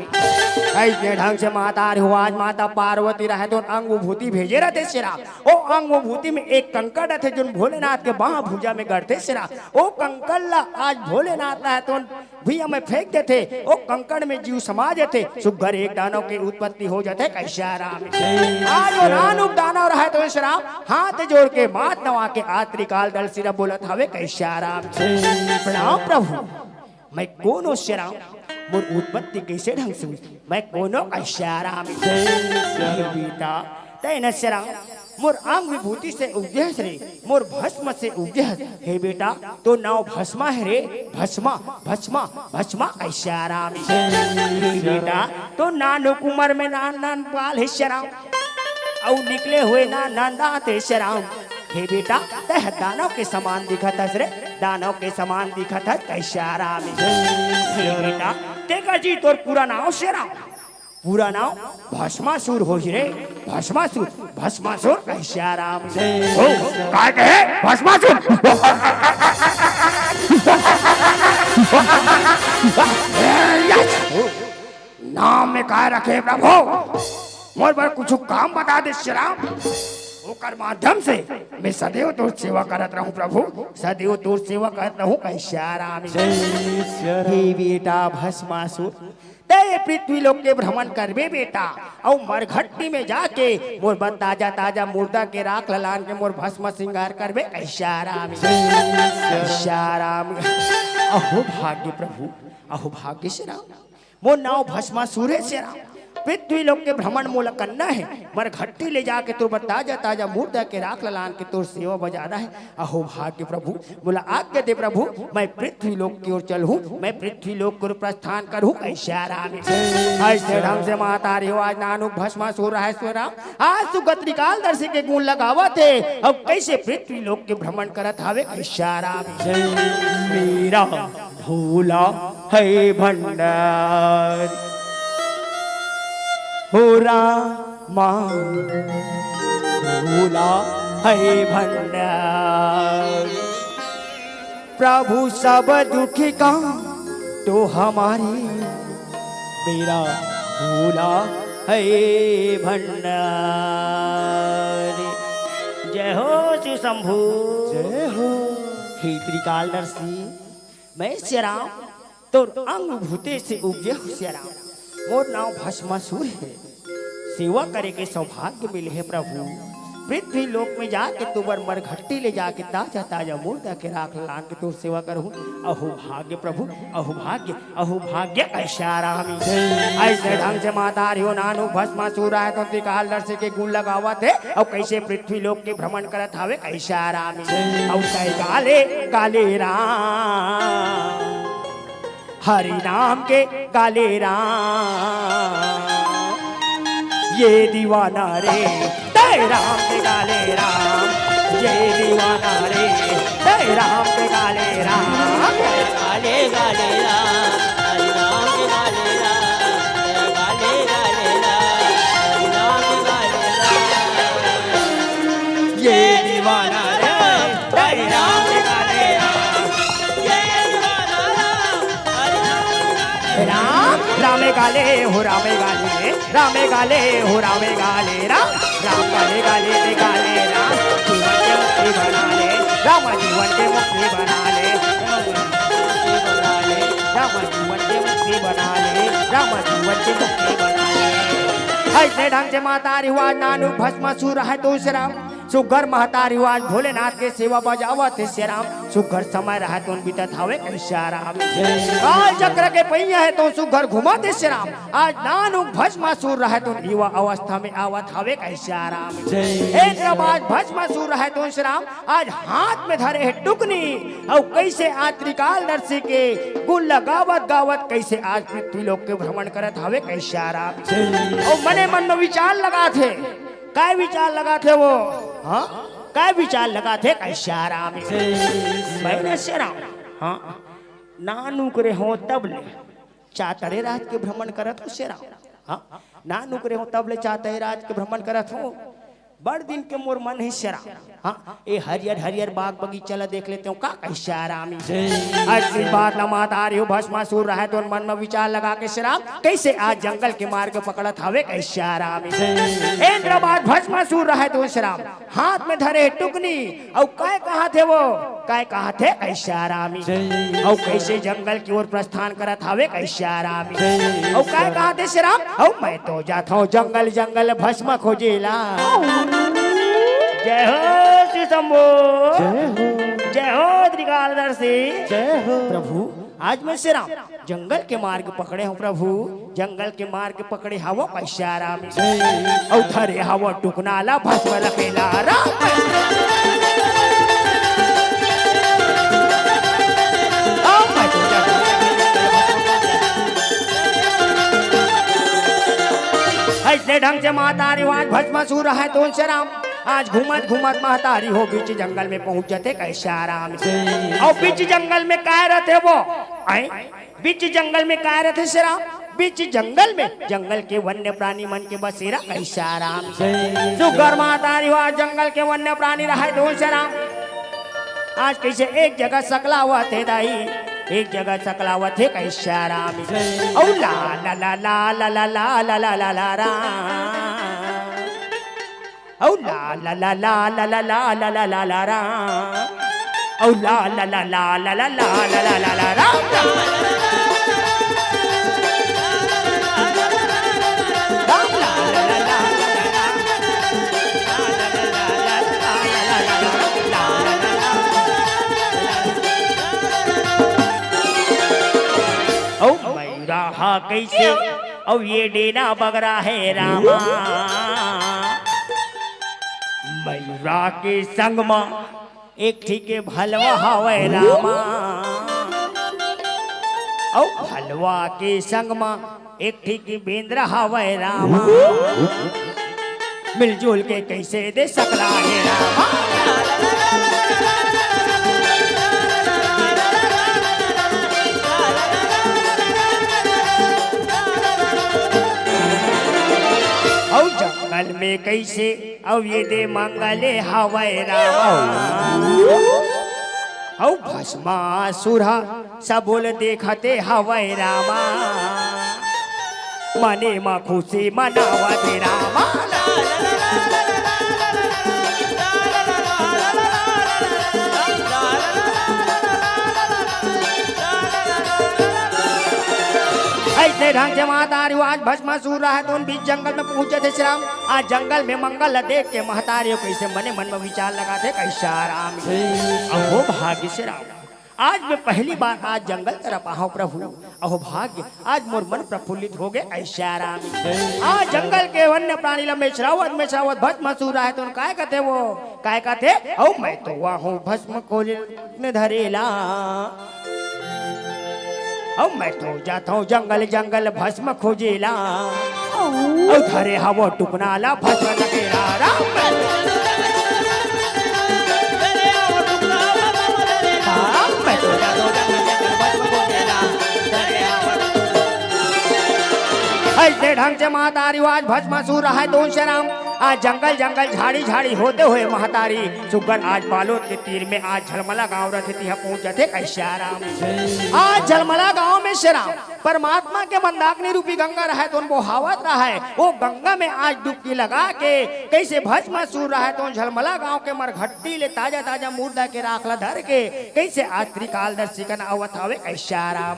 अइसे ढंग से माता रिहो आज माता पार्वती रहय तो अंग विभूति भेजे रहिथे श्री राम। ओ अंग विभूति में एक कंकड़ रहिथे जोन भोलेनाथ के बांह भुजा में गड़थे श्री राम। ओ कंकड़ ला आज भोलेनाथ रहय तो भुइयां में फेंक देथे, ओ कंकड़ में जीव समा जथे, सुग्घर एक दानव के उत्पत्ति हो जथे। कइसे श्री राम। आज ओ नानुक दानव रहय तो श्री राम हाथ जोड़ के माथ नवा के आज त्रिकालदर्शी ला बोलत हवे। कइसे श्री राम। प्रणाम प्रभु, मैं कोन हों श्री राम, मोर उत्पत्ति कइसे ढंग से होइस, मैं कोन हों कइसे श्री राम। हे बेटा, तैं न श्री राम मोर अंग विभूति से उपजे हस रे, मोर भस्म से उपजे हस। हे बेटा, तोर नांव भस्मा हे रे, भस्मा, भस्मा, भस्मा। कइसे श्री राम। हे बेटा, तोर नानुक उमर में नान नान बाल हे श्री राम, अउ निकले हुए नान नान दांत हे श्री राम। हे बेटा, तैं ह दानव के समान दिखत हस रे, दानव के समान दिखत हस। कइसे श्री राम। हे बेटा, तेकर जी तोर पूरा नांव श्री राम, पूरा नांव भस्मासुर होही रे, भस्मासुर, भस्मासुर। कइसे श्री राम। ओ, काय कहे? भस्मासुर। नाम में काय रखे प्रभु, मोर बर कुछ काम बता दे श्री राम, ओकर माध्यम से मैं सदैव तोर सेवा करत रहूं प्रभु, सदैव तोर सेवा करत रहूं, कहे श्री राम। हे बेटा भस्मासुर, तय पृथ्वी लोक के भ्रमण करबे बेटा, अउ मरघट्टी में जाके मोर बर ताजा ताजा मुर्दा के राख ल लान के मोर भस्म श्रृंगार करबे, कहे श्री राम। श्री राम। अहो भाग्य प्रभु, अहो भाग्य श्री राम, मोर नाव भस्मासुर हे श्री राम। पृथ्वी लोक के भ्रमण मोला करना हे, मरघट्टी ले जाके तोर बर ताजा ताजा मुर्दा के राख ल लान के तोर सेवा बजाना हे। अहो भाग्य प्रभु, मोला आज्ञा दे प्रभु, मैं पृथ्वी लोक की ओर चलहूं, मैं पृथ्वी लोक की ओर प्रस्थान करहूं, कहे श्री राम। अइसने ढंग से महतारी हो आज नानुक भस्मासुर हे श्री राम, आज सुगत त्रिकालदर्शी के गुण ल गावत हे, अउ कइसे पृथ्वी लोक के भ्रमण करत हवे, कहे श्री राम। मेरा भोला है भंडार, हो रामा, भोला है भंडार। प्रभु सब दुख का तो हमारे, मेरा भोला है भंडार। जय हो शिव शंभू। जय हो। हे त्रिकालदर्शी, मैं श्री राम, तोर अंग भूते से उपजे हो श्री राम। मोर नाव भस्मासुर हे। सेवा करे के सौभाग्य मिले हे प्रभु। पृथ्वी लोक में जाके तोर बर मरघट्टी ले जाके ताजा ताजा मुर्दा के राख लान के तोर सेवा करहूं। अहो भाग्य प्रभु, अहो भाग्य, अहो भाग्य, कहे श्री राम। अइसने ढंग से महतारी हो नानुक भस्मासुर हे तो त्रिकालदर्शी के गुण ल गावत हे, अउ कइसे पृथ्वी लोक के भ्रमण करत हवे, कहे श्री राम। अउ कहे गाले गाले राम, हरि नाम के गाले राम, ये दीवाना रे, तय राम के गाले राम, ये दीवाना रे, तय राम के गाले राम। गाले गाले राम, हरि नाम के गाले राम, गाले गाले राम, हरि नाम के गाले राम। ये दीवाना रे, हरि राम के गाले राम। ये दीवाना राम, हरि राम के गाले राम। राम, रामे गाले हो, रामे गाले, रामे गाले, राम, राम गाले, गाले, ते गाले, राम, जीवन के मुक्ति बना ले, राम, जीवन के मुक्ति बना ले, राम, जीवन के मुक्ति बना ले, राम, जीवन के मुक्ति बना ले। अइसने ढंग से महतारी हो आज नानुक भस्मासुर हे तो श्री राम, सुग्घर महतारी हो आज भोलेनाथ के सेवा बजावत हे श्री राम, सुग्घर समय रहत उन बीतत हवे, कहे श्री राम। काल चक्र के पहिया हे तो सुग्घर घूमत हे श्री राम, आज नानुक भस्मासुर रहत उन युवा अवस्था में आवत हवे, कहे श्री राम। हे जब आज भस्मासुर रहत उन श्री राम, आज हाथ में धरे हे टुकनी, अउ कइसे आज त्रिकालदर्शी के गुण ल गावत गावत कइसे आज पृथ्वी लोक के भ्रमण करत हवे, कहे श्री राम। अउ मने मन में विचार लगाथे, काय विचार लगाथे वो? हां, काय विचार लगाथे, कहे श्री राम। मैं न श्री राम, हां, नानुक रेहों तब ले चातरे राज के भ्रमण करत हों श्री राम। हां, नानुक रेहों तब ले चातरे राज के भ्रमण करत हों। बड़ दिन के मोर मन हे श्री राम। हां, ए हरियर हरियर बाग बगीचा ला देख लेतेंव का, कहे श्री राम। अइसने बात ला महतारी हो भस्मासुर रहत उन मन में विचार लगा के श्री राम, कइसे आज जंगल के मार्ग पकड़त हवे, कहे श्री राम। इंद्र बाज भस्मासुर रहत उन श्री राम, हाथ में धरे हे टुकनी, अउ काय कहत हे वो, काय कहत हे, कहे श्री राम। अउ कइसे जंगल की ओर प्रस्थान करत हवे, कहे श्री राम। अउ काय कहत हे श्री राम, अउ मैं तो जात हों जंगल जंगल भस्म खोजे ला। जय हो शिव शंभो। जय हो। जय हो त्रिकालदर्शी। जय हो। प्रभु, आज मैं श्री राम जंगल के मार्ग पकड़े हों प्रभु, जंगल के मार्ग पकड़े हवों, कहे श्री राम। अउ धरे हवों टुकना ला भस्म लपेला राम। अइसने ढंग से महतारी हो आज भस्मासुर रहत उन श्री राम, आज घूमत घूमत महतारी हो बीच जंगल में पहुंच जाथे, कहे श्री राम। अउ बीच जंगल में काय रथे वो? आय, बीच जंगल में काय रथे श्री राम? बीच जंगल में जंगल के वन्य प्राणी मन के बसेरा, कहे श्री राम। सुग्घर महतारी हो आज जंगल के वन्य प्राणी रहत उन श्री राम, आज कइसे एक जगह सकलावत हे दाई, एक जगह सकलावत हे कैसा राम। औ ला ला ला ला ला ला ला ला ला ला ला ला। औ ला ला ला ला ला ला ला ला ला ला ला ला ला। औ ला ला ला ला ला ला ला ला ला ला ला ला। अउ मयूरा हा कइसे, अउ ये डेना बगरा हे रामा। मयूरा के संग म एक ठी के भलवा हवय रामा, अउ भलवा के संग म एक ठी के बेंदरा हवय रामा। मिलजुल के कइसे दे सकला हे रामा। अउ जंगल में कइसे अउ ये दे मंगले हवय रामा। अउ भस्मासुर ह सबो ल देखते हवय रामा। मने म खुशी मनावत हे रामा। अइसने ढंग से महतारी आज भस्मासुर रहय तेन बीच जंगल में पहुंचत हे श्री राम। आज जंगल में मंगल ल देख के महतारी कइसे मने मन में विचार लगाथे, कैसा राम। अहो भाग्य श्री राम, आज मैं पहली बार आज जंगल तरफ आहूं प्रभु। अहो भाग्य, आज मोर मन प्रफुल्लित हो गे, कैसा राम। आज जंगल के वन्य प्राणी ल मेचरावत मेचरावत भस्मासुर रहय तेन काय कथे वो, काय कथे, अउ मैं तो आहूं भस्म खोजने धरेला। अउ मैं तो जाथंव जंगल जंगल भस्म खोजेला। अउ धरे हवंव टुकना ला भस्म लगेला। राम मैं तो राम मैं तो जाथंव जंगल जंगल भस्म खोजेला। धरे हवंव। अइसने ढंग से महतारी आज भस्मासुर रहय तेन श्री राम। आज जंगल जंगल झाड़ी झाड़ी होते हुए महतारी सुग्घर आज बालोद के तीर में आज झलमला गांव रथे तिहां पहुंच जाथे, कैसा राम। आज झलमला गांव में श्री राम परमात्मा के मंदाकिनी रूपी गंगा रहय तेन बोहावत रहय। ओ गंगा में आज डुबकी लगा के कइसे भस्मासुर रहय तेन झलमला गांव के मरघट्टी ले ताजा ताजा मुर्दा के राख ला धर के कइसे आज त्रिकालदर्शी कन आवत हवय, कैसा राम।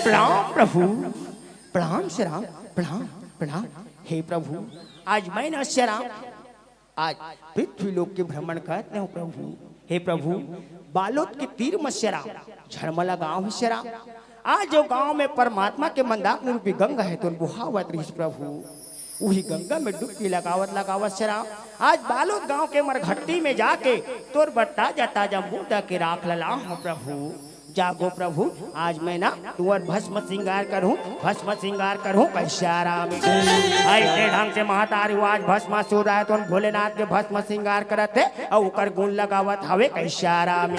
प्रणाम प्रभु, प्रणाम श्री राम, प्रणाम, प्रणाम। हे प्रभु, आज मैं न श्री राम आज पृथ्वी लोक के भ्रमण करत हंव प्रभु। हे प्रभु, बालोद के तीर म श्री राम झलमला गांव हे श्री राम। आज ओ गांव में परमात्मा के मंदाकिनी रूपी गंगा हे तेन बोहावत रहिस प्रभु। उही गंगा में डुबकी लगावत लगावत श्री राम आज बालोद गांव के मरघट्टी में जाके तोर बर ताजा ताजा मुर्दा के राख ल लाहूं प्रभु। जागो प्रभु, आज मैं ना तुंहर भस्म सिंगार करहूं, भस्म सिंगार करहूं, कैसा राम। अइसने ढंग से महतारी आज भस्मासुर रहय तेन भोलेनाथ के भस्म सिंगार करत हे अउ ओकर गुन लगावत हवय, कैसा राम।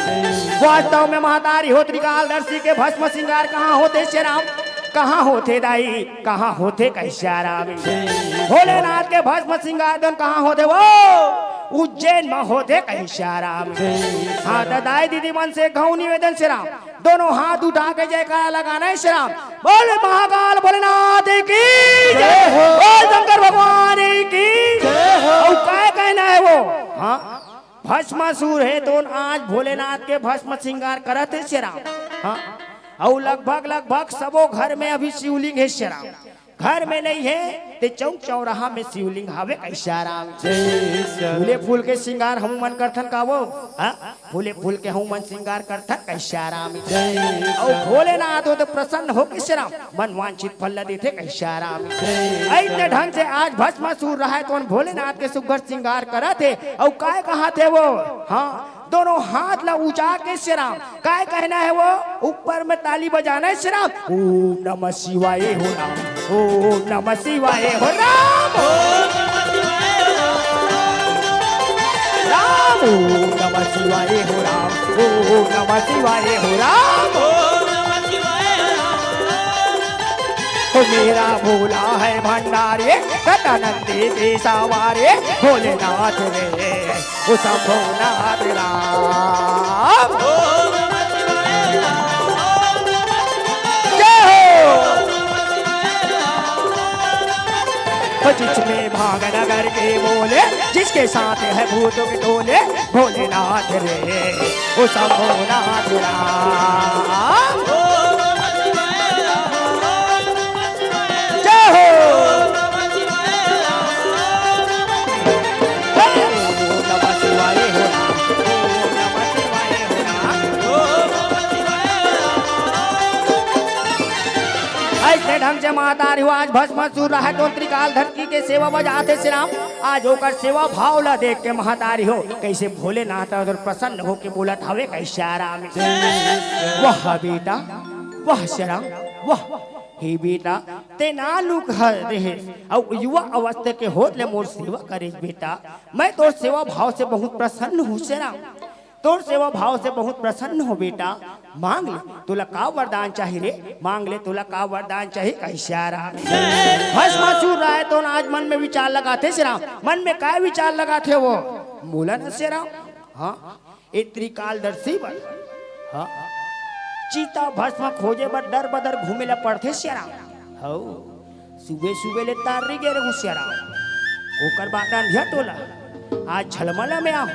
वास्तव में महतारी हो त्रिकालदर्शी के भस्म सिंगार कहां होथे श्री राम, कहां होथे दाई, कहां होथे, कैसा राम। भोलेनाथ के भस्म सिंगार तेन कहां होथे वो, उज्जैन म होथे, कैसा राम। हां त दाई दीदी मन से एक घंव निवेदन श्री राम, दोनों हाथ उठा के जयकारा लगाना हे श्री राम। बोल महाकाल भोलेनाथ की जय हो। बोल शंकर भगवान की जय हो। अउ काय कहना हे वो? हां, भस्मासुर हे तेन आज भोलेनाथ के भस्म सिंगार करत हे श्री राम। हां, अउ लगभग लगभग सबो घर में अभी शिवलिंग हे श्री राम। घर में नइ हे ते चौक चौराहा में शिवलिंग हवे, कैसा राम। फूले फूल के सिंगार हमू मन करथन का वो? हां? फूले फूल के हमू मन सिंगार करथन, कैसा राम। अउ भोलेनाथ हो तो प्रसन्न होके श्री राम मन वांछित फल ल देथे, कैसा राम। अइसने ढंग से आज भस्मासुर रहय तेन भोलेनाथ के सुग्घर सिंगार करत हे अउ काय कहत हे वो? हां, दोनों हाथ ला उजा के श्री राम, काय कहना हे वो? ऊपर में ताली बजाना हे श्री राम। ओम नमः शिवाय हो राम, ओम नमः शिवाय हो राम, ओम नमः शिवाय हो राम। राम, ओम नमः शिवाय हो राम, ओम नमः शिवाय हो राम। ओम नमः शिवाय हो राम। ओ मेरा भोला है भंडारी, सदानंदी के सवारी, भोलेनाथ रे। ओ शंभुनाथ राम। ओम नमः शिवाय राम, ओम जिसमें भाग नगर के बोले, जिसके साथ है भूतों के टोले, भोलेनाथ रे, ओ शंभोनाथ राम। जय हो। ओम नमः शिवाय हो राम, ओम नमः शिवाय हो राम। अइसने ढंग से महतारी हो आज भस्मासुर रहत हो त्रिकाल धरती के सेवा बजात हे श्री राम। आज ओकर सेवा भाव ला देख के महतारी हो कइसे भोलेनाथ ह प्रसन्न होके बोलत हवे कइसे श्री राम। वाह बेटा, वाह श्री राम, वाह। हे बेटा, तें नानक ह रेहे अउ युवा अवस्था के होत ले मोर सेवा करेस बेटा। मैं तोर सेवा भाव से बहुत प्रसन्न हूँ श्री राम। तोर सेवा भाव से बहुत प्रसन्न हूँ बेटा। मांग ले, तोला का वरदान चाही रे? मांग ले, तोला का वरदान चाही? कइसे श्री राम। भस्मासुर रहत हो आज मन में विचार लगाथे श्री राम। मन में का विचार लगाथे वो? बोला न श्री राम। हाँ, ए त्रिकालदर्शी बर, हाँ, चिता भस्म खोजे बर दर बदर घूमे ला पड़थे श्री राम। हौ, सुबह सुबह ले तार्री गे रहूं श्री राम। ओकर बाद अंधिया टोला, आज झलमला में आऊं।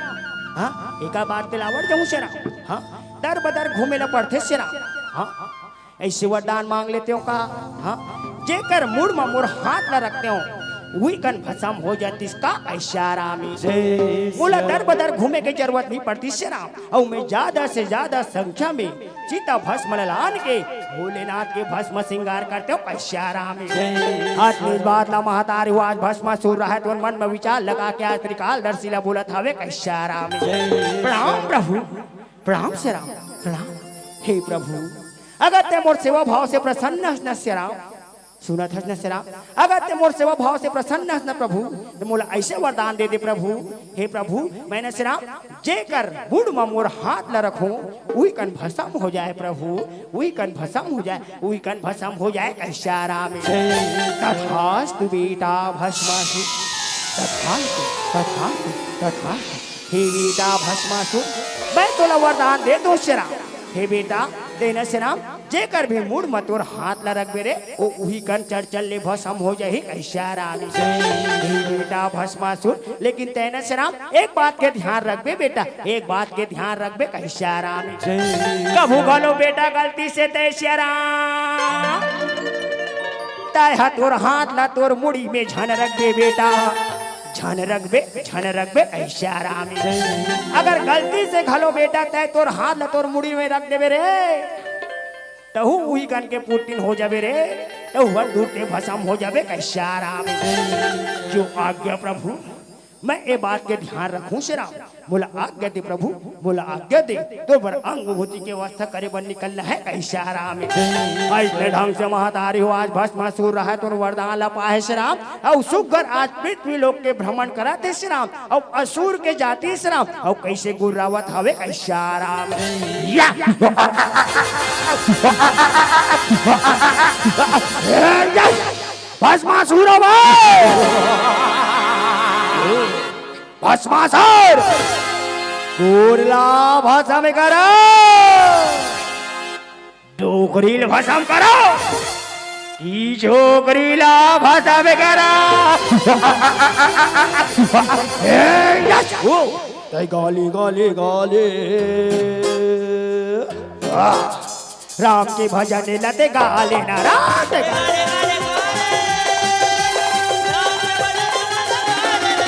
हाँ, एकर बाद पेलावर जाऊं श्री राम। हाँ, दर बदर घूमे ला पड़थे श्री राम। हाँ, अइसे वरदान मांग लेते हो का? हाँ, जेकर मुड़ म मोर हाथ ला रखते हो, उही कन भस्म हो जातिस का कइसे श्री राम। मोला दर बदर घूमे के जरूरत नहीं पड़तिस श्री राम। अउ मैं ज्यादा से ज्यादा संख्या में चिता भस्म ल लान के भोलेनाथ के भस्म श्रृंगार करते हो कइसे श्री राम। आज इस बात ला महतारी हो आज भस्मासुर रहत हो मन में विचार लगा के आज त्रिकालदर्शी ला बोलत हवे कइसे श्री राम। प्रणाम प्रभु, प्रणाम श्री राम, प्रणाम। हे प्रभु, अगर तें मोर सेवा भाव से प्रसन्न हस न श्री राम, सुनत हस न श्री राम, अगर तें मोर सेवा भाव से प्रसन्न हस न प्रभु, त मोला अइसे वरदान दे दे प्रभु। हे प्रभु, मैं न श्री राम जेकर मुड़ म मोर हाथ ल रखूं, उही कन भस्म हो जाए प्रभु, उही कन भस्म हो जाए, उही कन भस्म हो जाए कइसे श्री राम। तथास्तु बेटा भस्मासुर, तथास्तु, तथास्तु, तथास्तु। हे बेटा भस्मासुर, मैं तोला वरदान देत हों श्री राम। हे बेटा, तें न श्री राम, जेकर भी मुड़ म तोर हाथ ला रखबे रे, ओ उही कन चरचर ले भस्म हो जाही कइसे श्री राम। हे बेटा भस्मासुर, लेकिन तें न श्री राम, एक बात के ध्यान रखबे बेटा, एक बात के ध्यान रखबे कइसे श्री राम। कभू घलो बेटा गलती से तें श्री राम, तें ह तोर हाथ ला तोर मुड़ी में झन रखबे बेटा। झन रखबे, झन रखबे, कइसे श्री राम। अगर गलती से घलो बेटा तें तोर हाथ ला तोर मुड़ी में रख देबे रे, तहू उही कन के पुट्टिन हो जाबे रे, तहू हर दूर ते भस्म हो जाबे, कइसे श्री राम। जो आज्ञा प्रभु, मैं ए बात के ध्यान रखूं श्री राम। मोला आज्ञा दे प्रभु, मोला आज्ञा दे, तोर बर अंग विभूति के व्यवस्था करे बर निकलना हे कइसे श्री राम। अइसने ढंग से महतारी हो आज भस्मासुर रहत हो वरदान ला पाहे श्री राम, अउ सुग्घर आज पृथ्वी लोक के भ्रमण करत हे श्री राम, अउ असुर के जाति श्री राम, अउ कइसे गुर्रावत हवे कइसे श्री राम। या! भस्मासुर हवे। भस्मासुर, टूरा ला भस्म करो। डोकरी ला भस्म करो। ई डोकरी ला भस्म करो। ए, यस। ओ, तैं गाली, गाली, गाली। आ। राम के भजन ला तें गा ले ना, राम के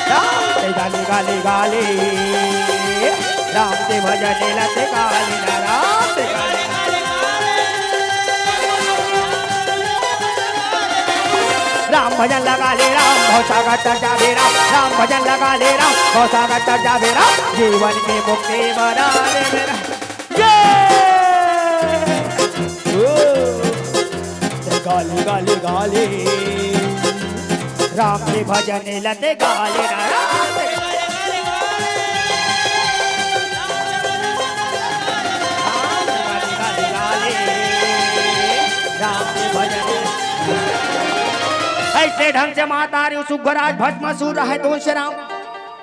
राम के गा ले, गा ले, गा ले। राम के भजन ला तें गा ले ना, राम के गा ले। राम भजन ला गा ले राम, भवसागर तर जाबे राम। राम भजन ला गा ले राम, भवसागर तर जाबे राम। जीवन के मुक्ति बना ले मेरा। ये! ओ! गाली, गाली, गाली। राम के भजन ला तें गा ले ना, राम के गाली, गाली, गाली। राम के भजन। अइसे ढंग से महतारी सुग्घर आज भस्मासुर रहत हो श्री राम।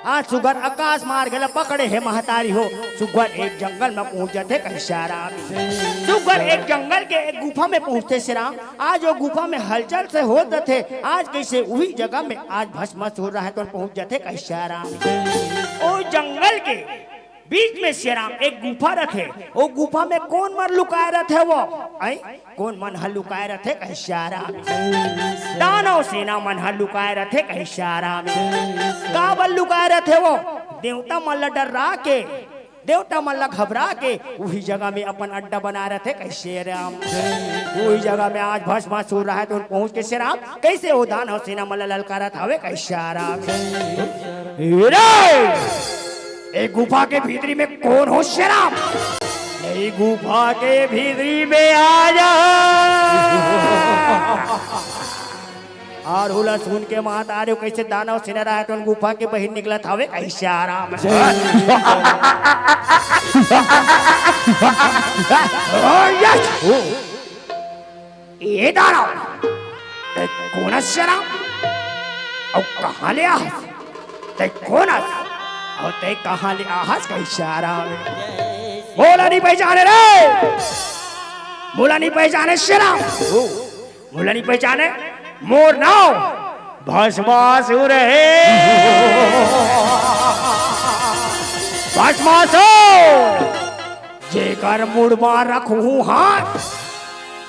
आज सुग्घर आकाश मार्ग ल पकड़े हे महतारी हो। सुग्घर एक जंगल में पहुंच जाथे कहे सियाराम। सुग्घर एक जंगल के एक गुफा में पहुंचथे सियाराम। आज वो गुफा में हलचल से होत रथे। आज कइसे उही जगह में आज भस्मासुर रहे तो पहुंच जाथे कहे सियाराम। ओ जंगल के बीच में सियाराम एक गुफा रथे। ओ गुफा में कोन मन लुकाए रथे वो? आई, कोन मन ह लुकाए रथे कहे सियाराम। दानव सेना मन ह लुकाए रथे कहे सियाराम। काबर लुकाए रथे वो? देवता मन ल डर्रा के, देवता मन ल घबरा के उही जगह में अपन अड्डा बना रथे कहे सियाराम। उही जगह में आज भस्मासुर रहे तो पहुंच के सियाराम कइसे ओ दानव सेना मन ल ललकारत हवे कहे सियाराम। ए रे! ए गुफा के भीतरी में कोन हो सियाराम? ए गुफा के भीतरी में आ जा। अउ ओला सुन के महतारी कइसे दानव सेना रहे तो गुफा के बहिर निकलत हवे कहे सियाराम। ओ, यस! ए दानव, तैं कोन हस सियाराम? अउ कहां ले आहस? तैं कोन हस? अउ तैं कहां ले आहस कहे सियाराम? मोला नइ पहिचाने रे, मोला नइ पहिचाने सियाराम, मोला नइ पहिचाने। मोर नांव भस्मासुर हे। भस्मासुर, जेकर मुड़ मा रखहूं हाथ,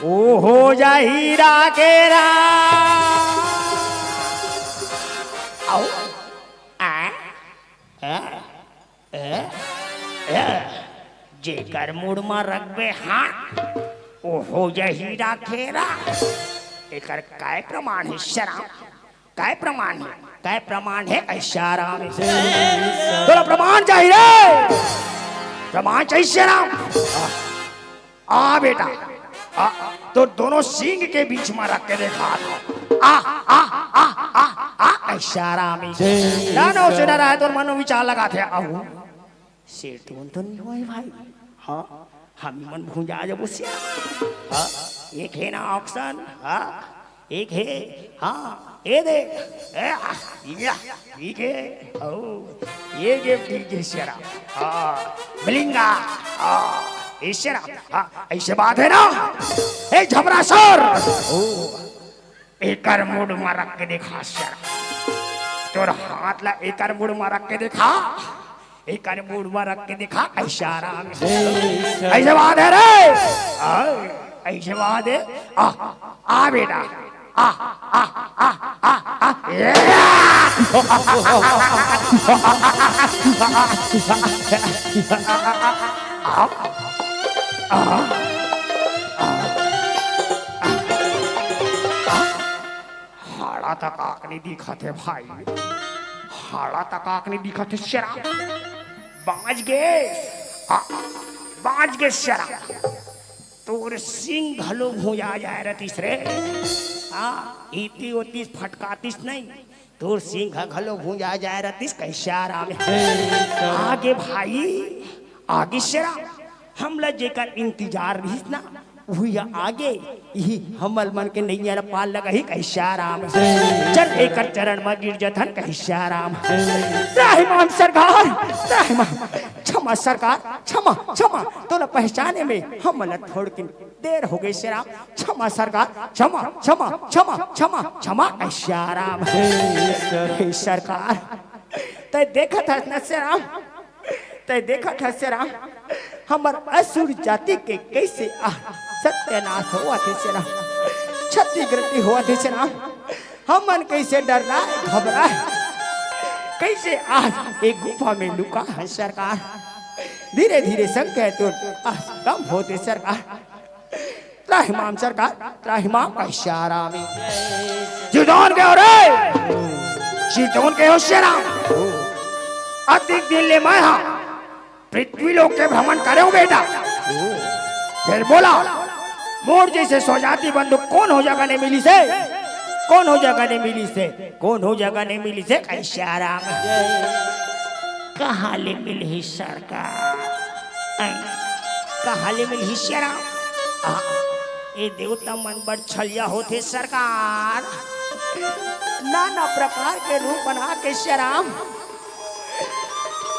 ओ हो जाही राख राख। अउ, आ, आ, ए, ए, जेकर मुड़ मा रखबे हाथ, ओ हो जाही राख राख। एकर काय प्रमाण हे सियाराम? काय प्रमाण हे? काय प्रमाण हे कहे सियाराम? तोला प्रमाण चाही रे, प्रमाण चाही सियाराम। आ बेटा, आ, तोर दोनों सींग के बीच मा रख के देखा। आ, आ, आ, आ, आ, कहे सियाराम। दानव सेना रहे तोर मन में विचार लगाथे, अउ सेठ, तुमन तो नइ होय भाई। हां, हम मन भुंजा जबो सियाराम। हां, एक हे ना option, हां, एक हे, हां, ए दे, ए, आ, या, ठीक हे, ओ, ये game ठीक हे सियाराम। हां, मिलिंगा, हां, ए सियाराम, हां, अइसे बात हे ना? ए झबरासुर, ओ, एकर मुड़ मा रख के देखा सियाराम। तोर हाथ ला एकर मुड़ मा रख के देखा, एकर मुड़ मा रख के देखा, कहे सियाराम। अइसे बात हे रे, आ, अइसे बात हे। आ, आ बेटा, आ, आ, आ, आ, आ, या। आ, आ, आ, आ। हाड़ा तक आंख नइ दिखत हे भाई, हाड़ा तक आंख नइ दिखत हे सियाराम। बांच गे, आ, बांच गे सियाराम। तोर सींग घलो भुंजा जाय रतिस रे। हां, इति ओतिस फटकातिस नहीं, तोर सींग ह घलो भुंजा जाय रतिस कहे सियाराम। आगे भाई, आगे सियाराम, हमला जेकर इंतजार रहिस ना, उही ह आगे, इही हमर मन के नैया ल पार लगही कहे सियाराम। चल एकर चरण म गिर जथन कहे सियाराम। त्राहिमाम सरकार, त्राहिमाम, क्षमा सरकार, क्षमा, क्षमा, तोला पहचाने में हमला थोड़किन देर हो गे सियाराम। क्षमा सरकार, क्षमा, क्षमा, क्षमा, क्षमा, क्षमा कहे सियाराम। हे सरकार, तैं देखत हस न सियाराम, तैं देखत हस सियाराम, हमर असुर जाति के कइसे आ सत्यानाश होवत हे सियाराम, क्षतिग्रति होवत हे सियाराम। हमन कइसे डर्राए, घबराए, कइसे आज ए गुफा में लुका हन सरकार। धीरे-धीरे संख्या तो आज कम होत हे सरकार। त्राहिमाम सरकार, त्राहिमाम कहे सियाराम। चितौन के हो रे, चितौन के हो सियाराम। अतिक दिन ले मैं हा पृथ्वी लोक के भ्रमण करेंव बेटा। फेर बोला, मोर जइसे स्वजाति बंधु कोन हो जगह नइ मिलिस हे, कोन हो जगह नइ मिलिस हे, कोन हो जगह नइ मिलिस हे, कहे सियाराम। कहां ले मिलही सरकार? अं, कहां ले मिलही सियाराम? आ, ए देवता मन बड़ छलिया होथे सरकार। नाना प्रकार के रूप बना के सियाराम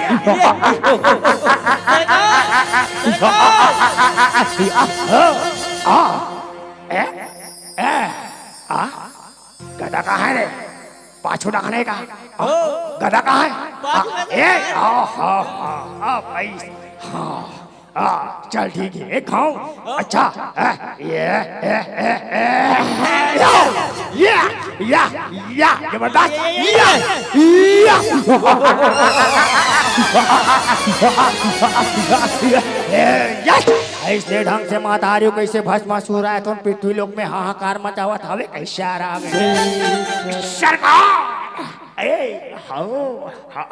सरकार, सरकार। आ, ए, ए, आ, गदा कहाँ है रे? पाछू डाहने का। आ, ओ। गदा कहाँ है? पाछू आ, में ए, आ, हा, हा, आ, भाई, हाँ, आ, चल ठीक है, एक खाऊं। ओ। अच्छा, ए, ये, ए, ए, ए, या, या, या, या, जबरदस्त, ये, ये, या, ये। या। अइसने ढंग से महतारी कइसे भस्मासुर आए तो पृथ्वी लोक में हाहाकार मचावत हवे, कइसे आराम हे। सरकार, ए, हो, ह-,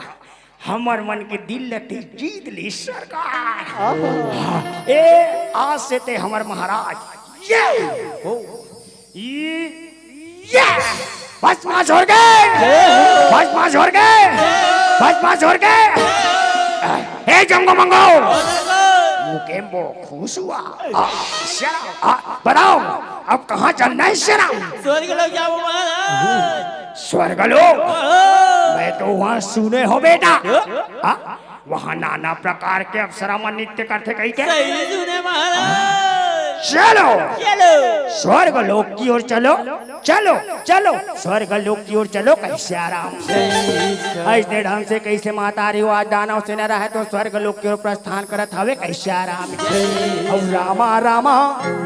हमर मन के दिल ल ते जीत ले सरकार। हाँ, ए, आज से ते हमर महाराज। ये हो, ये, ये। भस्मासुर के, भस्मासुर के, भस्मासुर के। ए जंगो मंगो, मुकेम्बो खुश हुआ। आ, शरा, आ, बताओ, अब कहाँ चलना है शरा? स्वर्ग लोक जाबो महाराज। स्वर्ग लोक? ओहो। मैं तो वहाँ सुने हो बेटा। हाँ? वहाँ नाना प्रकार के अप्सरा मन नृत्य करथे कहिके। सही सुने महाराज। चलो। चलो। स्वर्ग लोक की ओर चलो। चलो, चलो, स्वर्ग लोक की ओर चलो, कइसे आराम। अइसने ढंग से कइसे महतारी आज दानव सेना रहे तो स्वर्ग लोक की ओर प्रस्थान करत हवे, कइसे आराम। अउ रामा, रामा,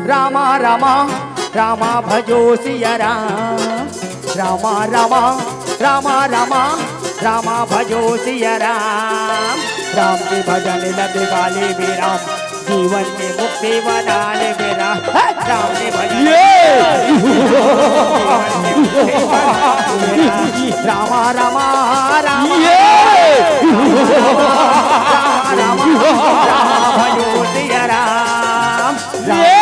रामा, रामा, रामा भजो सिया राम। रामा, रामा, रामा, रामा, रामा भजो सिया राम। राम के भजन लग गाले में राम, जीवन के मुक्ति बना ले मेरा। हे, राम के भजन। ये। रामा, रामा, रामा। ये। रामा, रामा, रामा भजो सिया राम। ये।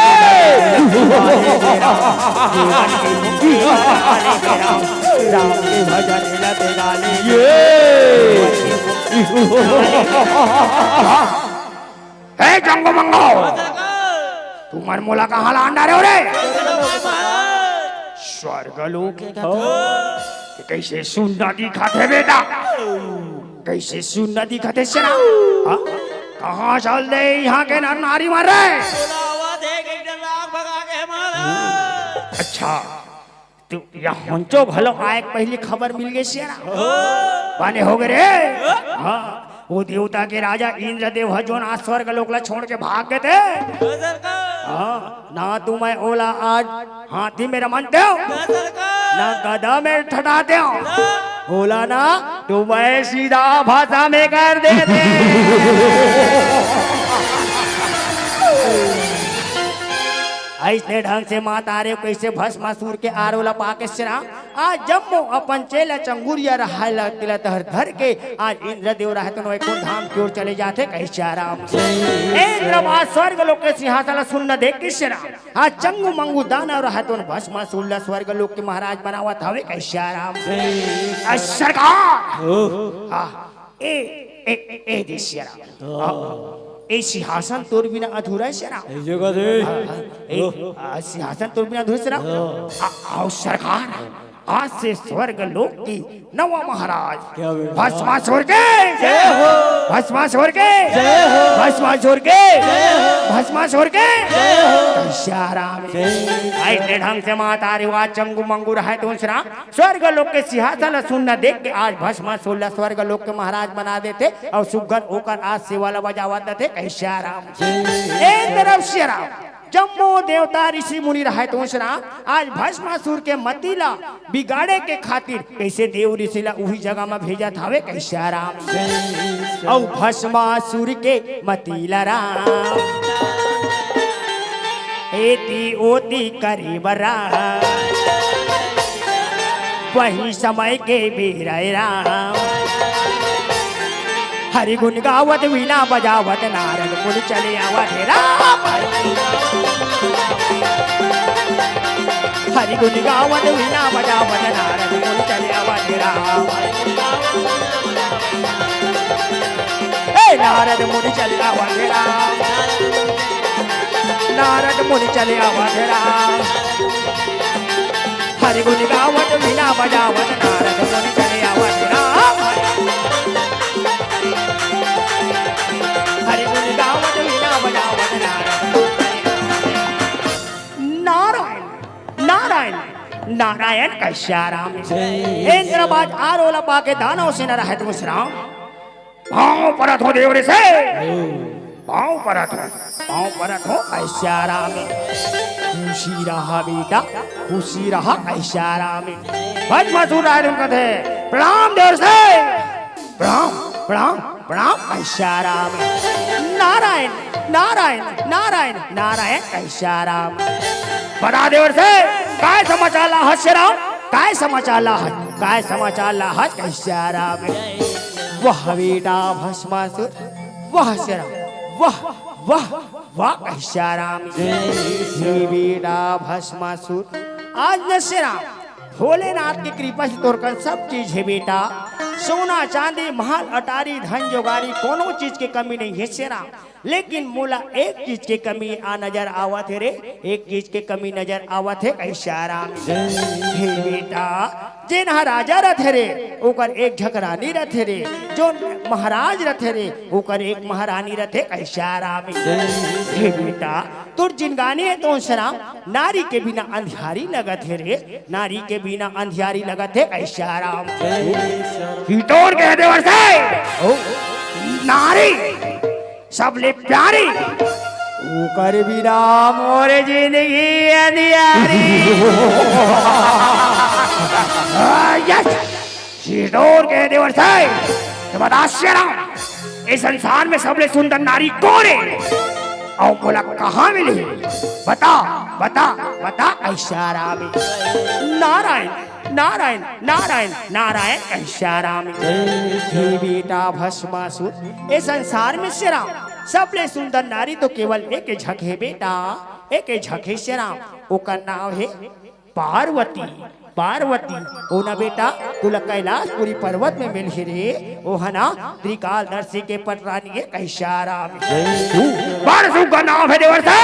राम के भजन लग गाले। ये। हे जंगो मंगो, तुमन मोला कहाँ लान डारे हो रे? स्वर्ग लोक। कइसे सुन्ना दिखत हे बेटा, कइसे सुन्ना दिखत हे सेना। हाँ? कहाँ चल दे यहाँ के नर नारी मन रे? अच्छा, तू या हंचो घलो आए के पहिली खबर मिल गे सेना। बने हो गे रे। हाँ, वो देवता के राजा इंद्रदेव ह जोन आज स्वर्ग लोक ला छोड़ के भाग गे ते। हाँ, ना तो मैं ओला आज हाथी में रमन देव, ना गदा में ठठा देव। ओला ना तो मैं सीधा भाषा में कर दे दे। अइसने ढंग से महतारी कइसे भस्मासुर के आरो ला पाके सेना, आज जम्मो अपन चेला चंगुरिया रहाय ला तिला तहर धर के आज इंद्रदेव रहतन वैकुंठ धाम की ओर चले जाथे, कइसे आराम। इंद्र आज स्वर्ग लोक के सिंहासन ला सुन्न देख के सेना, आज चंगू मंगू दानव रहतन भस्मासुर ला स्वर्ग लोक के महाराज बनावत हवे, कइसे आराम। आ, सरकार। हाँ। ए, ए, ए, ए दे सेना। हाँ। ए सिंहासन तोर बिना अधूरा हे सेना। ए जगह दे। हाँ, हाँ। ए, आ, सिंहासन तोर बिना अधूरा हे सेना। हाँ। आ, आओ सरकार, आज से स्वर्ग लोक की नवा महाराज। क्या बेटा? भस्मासुर के। जय हो। भस्मासुर के। जय हो। भस्मासुर के। जय हो। भस्मासुर के। जय हो। कइसे आराम। जय हो। अइसने ढंग से महतारी आज चंगू मंगू रहय तो सेना स्वर्ग लोक के सिंहासन ला सुन्न देख के आज भस्मासुर ला स्वर्ग लोक के महाराज बना देथे अउ सुग्घर ओकर आज सेवा ला बजावत देथे, कइसे आराम। ए तरफ सेना, जम्मो देवता ऋषि मुनि रहय तो सेना, आज भस्मासुर के मति ला बिगाड़े के खातिर कइसे देव ऋषि ला उही जगह म भेजत हवे, कइसे आराम। अउ भस्मासुर के मति ला राम एती ओती करे बर राम, वही समय के बेरा ए राम। हरि गुण गावत वीणा बजावत नारद मुनि चले आवत हे राम। हरि गुण गावत वीणा बजावत नारद मुनि चले आवत हे राम। ए नारद मुनि चले आवत हे राम। नारद मुनि चले आवत हे राम। हरि गुण गावत वीणा बजावत नारद मुनि चले आवत राम। हरि गुण गावत वीणा बजावत नारद मुनि चले आवत। नारायण, नारायण, नारायण कइसे आराम। इंद्र आज आरो ला पाके दानव सेना रहत उस राम। पाँव परत हों देव ऋषि, पाँव परत हों, पाँव परत हों, कइसे आराम। खुशी रहा बेटा, खुशी रहा, कइसे आराम। भस्मासुर राय धुन कथे, प्रणाम देव ऋषि, प्रणाम। प्रणाम, प्रणाम, कहे सियाराम। नारायण, नारायण, नारायण, नारायण, कहे सियाराम। बता देवर से, काय समाचार ला हस सियाराम? काय समाचार ला हस? काय समाचार ला हस? कहे सियाराम। वाह बेटा भस्मासुर, वाह सियाराम, वाह, वाह, वाह, कहे सियाराम। हे बेटा भस्मासुर, आज न सियाराम, भोलेनाथ के कृपा से तोर कन सब चीज हे बेटा। सोना, चांदी, महल, अटारी, धन, जोगारी, कोनो चीज के कमी नहीं हे सियाराम। लेकिन मोला एक चीज के कमी आ नजर आवत हे रे, एक चीज के कमी नजर आवत हे, कहे सियाराम। हे बेटा, जेन ह राजा रथे रे, ओकर एक झक रानी रथे रे, जो महाराज रथे रे, ओकर एक महारानी रथे, कहे सियाराम। हे बेटा, तोर जिनगानी हे तो सियाराम, नारी के बिना अंधियारी लगत हे रे, नारी के बिना अंधियारी लगत हे, कहे सियाराम। हितोर के देवर से, ओ, नारी सबले प्यारी, ओकर बिना मोर जिंदगी अंधियारी। आ, यस, हितोर के देवर से, तो बता सियाराम, इस संसार में सबले सुंदर नारी कोन हे? अउ मोला कहाँ मिलही? बता, बता, बता, कहे सियाराम। नारायण, नारायण, नारायण, नारायण, कहे सियाराम। हे बेटा भस्मासुर, ए संसार में सियाराम, सबले सुंदर नारी तो केवल एक झक हे बेटा, एक झक हे सियाराम, ओकर नाव हे पार्वती। पार्वती, ओ ना बेटा, तुला कैलाशपुरी पर्वत में मिलही रे, ओ ह ना त्रिकालदर्शी के पटरानी हे, कहे सियाराम। बड़ सुघर नाव हे देवर से,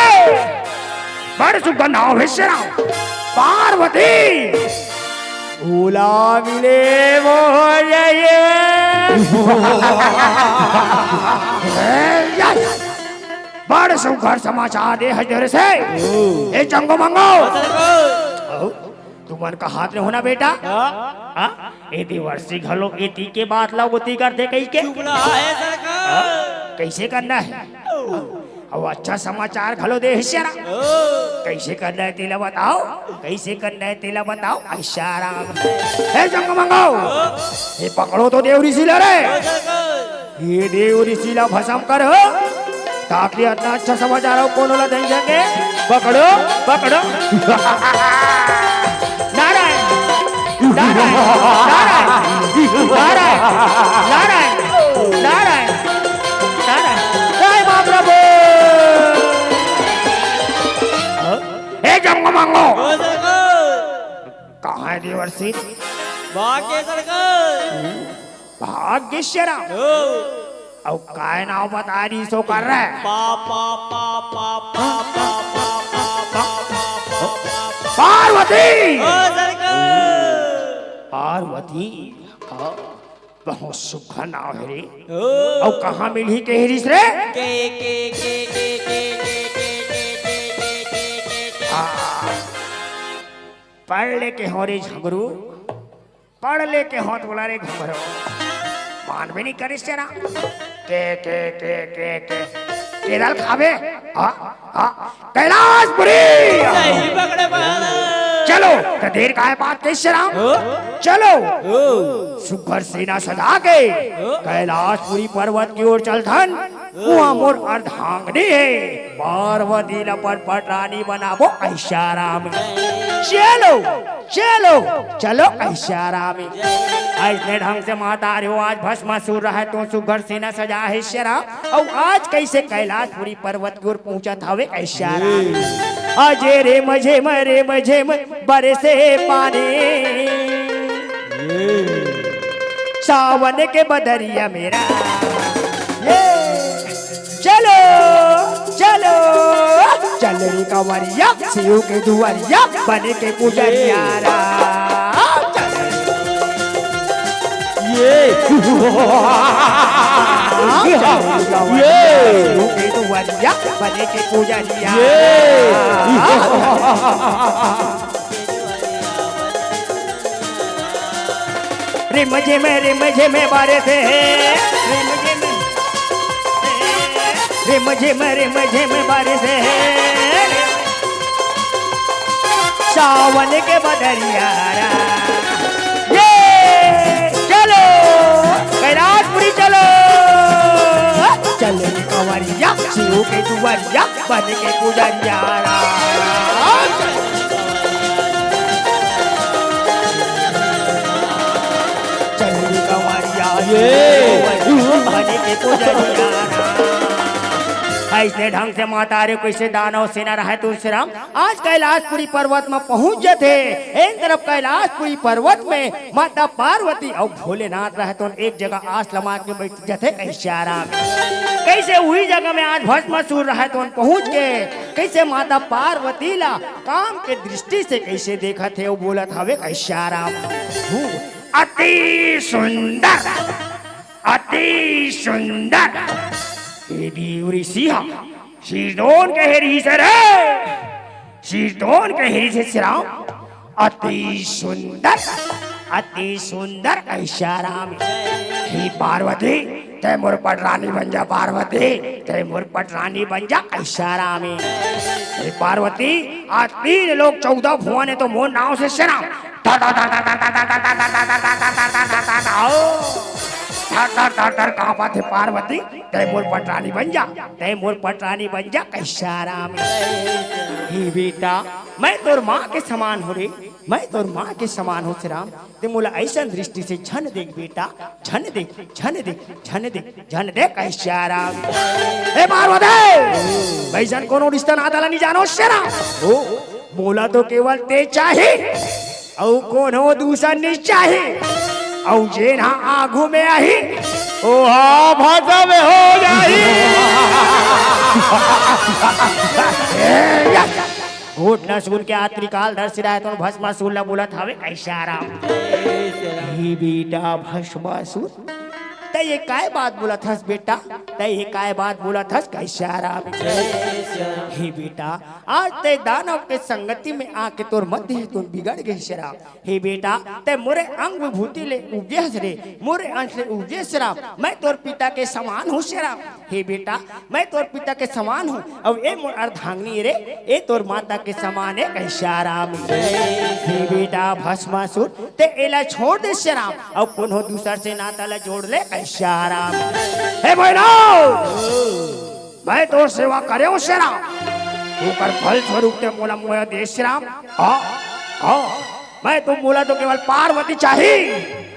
बड़ सुघर नाव हे सियाराम, पार्वती। ओला मिले मोर ये। यस। बड़ सुघर समाचार दे हस देवर से। ए जंगो मंगो। अहो, तुमन कहात रहो ना बेटा? हाँ? हाँ? ए देवर्षि घलो एती के बात ला ओती करथे कहिके? चुप रहा है सरकार। हाँ? कइसे करना हे? अब अच्छा समाचार घलो दे हस सियाराम। ओ। कइसे करना हे तेला बताओ, कइसे करना हे तेला बताओ। कहे सियाराम। हे जंगो मंगो, हे पकड़ो तो देव ऋषि ला रे। ओ सरकार। ये देव ऋषि ला भस्म कर हो, ताकि अतना अच्छा समाचार अउ कोनो ला नइ जागे। पकड़ो, पकड़ो। नारायण, नारायण, नारायण, नारायण, नारायण, नारायण। जय मां प्रभु। हे जंगो मंगो। ओ सरकार। कहाँ हे देवर्षि? भाग गे सरकार। भाग गे सियाराम। ओ। अउ काय नाव बता रहिस ओकर रे? पा, पा, पा, पा, पा, पा, पा, पा, पा, पा, पा, पा, पा, पा, पा। पार्वती! ओ सरकार! पार्वती, हाँ, बहुत सुघर नाव हे रे। ओ। अउ कहाँ मिलही कहे रिहिस रे? के, के, के, के, के, के, के, के, के, के, के, के। हाँ। पढ़ ले के हो रे झगरू। पढ़ ले के हों तोला रे घुंघरू। मानबे नइ करिस सियाराम। के, के, के, के, के। केरा ल खाबे? हाँ, हाँ। कैलाशपुरी! नहीं पकड़े महाराज। चलो, त देर काय बात करिस सियाराम? हो? चलो। हो। सुघर सेना सजा के हो? कैलाशपुरी पर्वत के ओर चलथन। उहाँ मोर अर्धांगिनी हे, पार्वती ल अपन पटरानी बनाबो कहे सियाराम। चलो, चलो, चलो कहे सियाराम। अइसने ढंग से महतारी हो, आज भस्मासुर रहे तो सुघर सेना सजा हे सियाराम। अउ आज कइसे कैलाशपुरी पर्वत के ओर पहुंचत हवे कहे सियाराम। अजे रे मझे म रे मझे म बरसे पानी। सावन के बदरिया मेरा। ये। चलो, चलो, चल रे कंवरिया, शिव के दुआरिया, बने के पुजरिया राम। चल रे। ये। हाँ, चल रे कंवरिया, ये। शिव के दुआरिया, बने के पुजरिया ये। राम। रिम झिम रिम झिम बरसे, रिम झिम, रिम झिम रिम झिम बरसे। सावन के बदरिया रा। ये चलो कैलाशपुरी चलो। वरिया बन के पुजरिया राम। चल रे कंवरिया ये। बन के पुजरिया राम। अइसने ढंग से माता रे, कइसे दानव सेना रहय तुलसीराम। आज कैलाशपुरी पर्वत म पहुंच जथे। एक तरफ कैलाशपुरी पर्वत में माता पार्वती अउ भोलेनाथ रहय, तो एक जगह आस लमा के बइठ जथे कइसे आराम। कइसे उही जगह में आज भस्मासुर रहय, तो पहुंच के कइसे माता पार्वती ला काम के दृष्टि से कइसे देखत हे अउ बोलत हवे कइसे आराम। अति सुंदर, अति सुंदर। ये भी ऋषि हा। सिरदोन के हेरी से रे, सिरदोन के हेरी से श्याम, अति सुंदर, अति सुंदर ऐशाराम। हे पार्वती, तैं मोर पटरानी बन जा पार्वती, तैं मोर पटरानी बन जा ऐशाराम। हे पार्वती, आज तीन लोक चौदह भुवन हे तो मोर नाव से श्याम। थर थर थर थर कांपत हे पार्वती, तैं मोर पटरानी बन जा, तैं मोर पटरानी बन जा, कइसे आराम हे। हे बेटा, मैं तोर माँ के समान हों रे, मैं तोर माँ के समान हों श्याम, तैं मोला अइसन दृष्टि से झन देख बेटा, झन देख, झन देख, झन देख, झन देख, कइसे आराम हे। हे पार्वती, मैं अइसन कोनो रिश्ता नाता ला नइ जानों श्याम। ओ, मोला तो केवल तैं चाही। अउ कोनो दूसर नइ चाही। अउ जेन हा आगू में आही, ओहा भसम हो जाही। ए, या। घोटना सुन के आ त्रिकालधर सिराय तो भस्मासुर ला बोलत हवे, कइसे आराम। हे बेटा भस्मासुर, तैं ये काय बात बोलत हस बेटा? तैं ये काय बात बोलत हस? कइसे आराम। हे बेटा, आज तैं दानव के संगति में आके तोर मति हे तो बिगड़ गे श्याम। हे बेटा, तैं मोरे अंग विभूति ले उपजे हस रे, मोरे अंश ले उपजे श्याम। मैं तोर पिता के समान हों श्याम। हे बेटा, मैं तोर पिता के समान हों, अउ ए मोर अर्धांगिनी रे, ए तोर माता के समान हे, कइसे आराम। हे बेटा भस्मासुर, तैं एला छोड़ दे श्याम, अउ कोनो दूसर से नाता ला जोड़ ले, कइसे आराम। हे भैरव, मैं तोर सेवा करेंव श्याम, ओकर फल स्वरूप तैं मोला मोया दे श्याम। हाँ, हाँ, मैं तो, मोला तो केवल पार्वती चाही,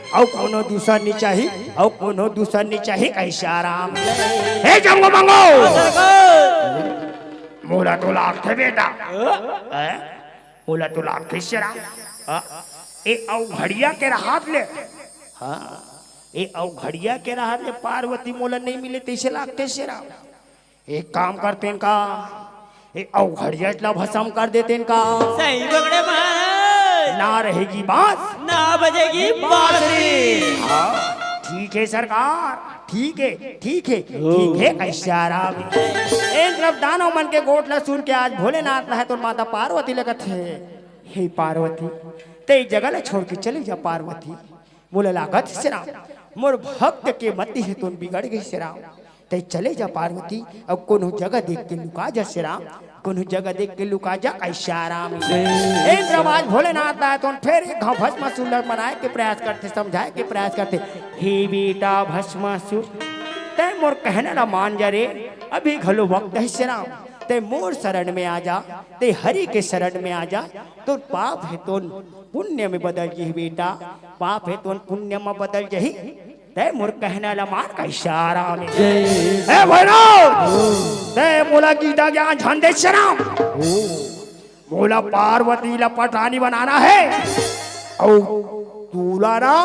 अउ कोनो दूसर नइ चाही, अउ कोनो दूसर नइ चाही, कइसे आराम। हे जंगो मंगो, मोला तो लागथे बेटा। हैं? मोला तो लागथे श्याम। हाँ? ए अवघड़िया के रहत ले, हाँ, ए अवघड़िया के रहत ले पार्वती मोला नइ मिले तइसे लागथे श्याम। एक काम करतेन का, ए अवघड़िया ला भस्म कर देतेन का। सही पकड़े महाराज। ना रहेगी बांस, ना बजेगी बांसुरी। हाँ, ठीक हे सरकार, ठीक हे, ठीक हे, ठीक हे, कइसे आराम। एक तरफ दानव मन के गोठ ला सुन के आज भोलेनाथ ला हे तो माता पार्वती लगत हे, हे पार्वती, तैं जगह ला छोड़ के चले जा पार्वती। मोला लागत हे श्याम, मोर भक्त के मति हे तो बिगड़ गे श्याम। तैं चले जा पार्वती, अउ कोनो जगह देख के लुका जा श्याम, कोनो जगह देख के लुका जा, कइसे आराम। एक तरफ आज भोलेनाथ ला हे तो फेर एक घांव भस्मासुर ला मनाय के प्रयास करथे, समझाय के प्रयास करथे। हे बेटा भस्मासुर, तैं मोर कहना ला मान जा रे, अभी घलो वक्त हे श्याम, तैं मोर शरण में आ जा, तैं हरि के शरण में आ जा, तोर पाप हे तो पुण्य में बदल जही बेटा, पाप हे तो पुण्य में बदल जही। तैं मोर कहना ला मान, कइसे आराम। हे भैरव, तैं मोला गीता ज्ञान झन दे श्याम। मोला पार्वती ला पटरानी बनाना हे, अउ तोला ना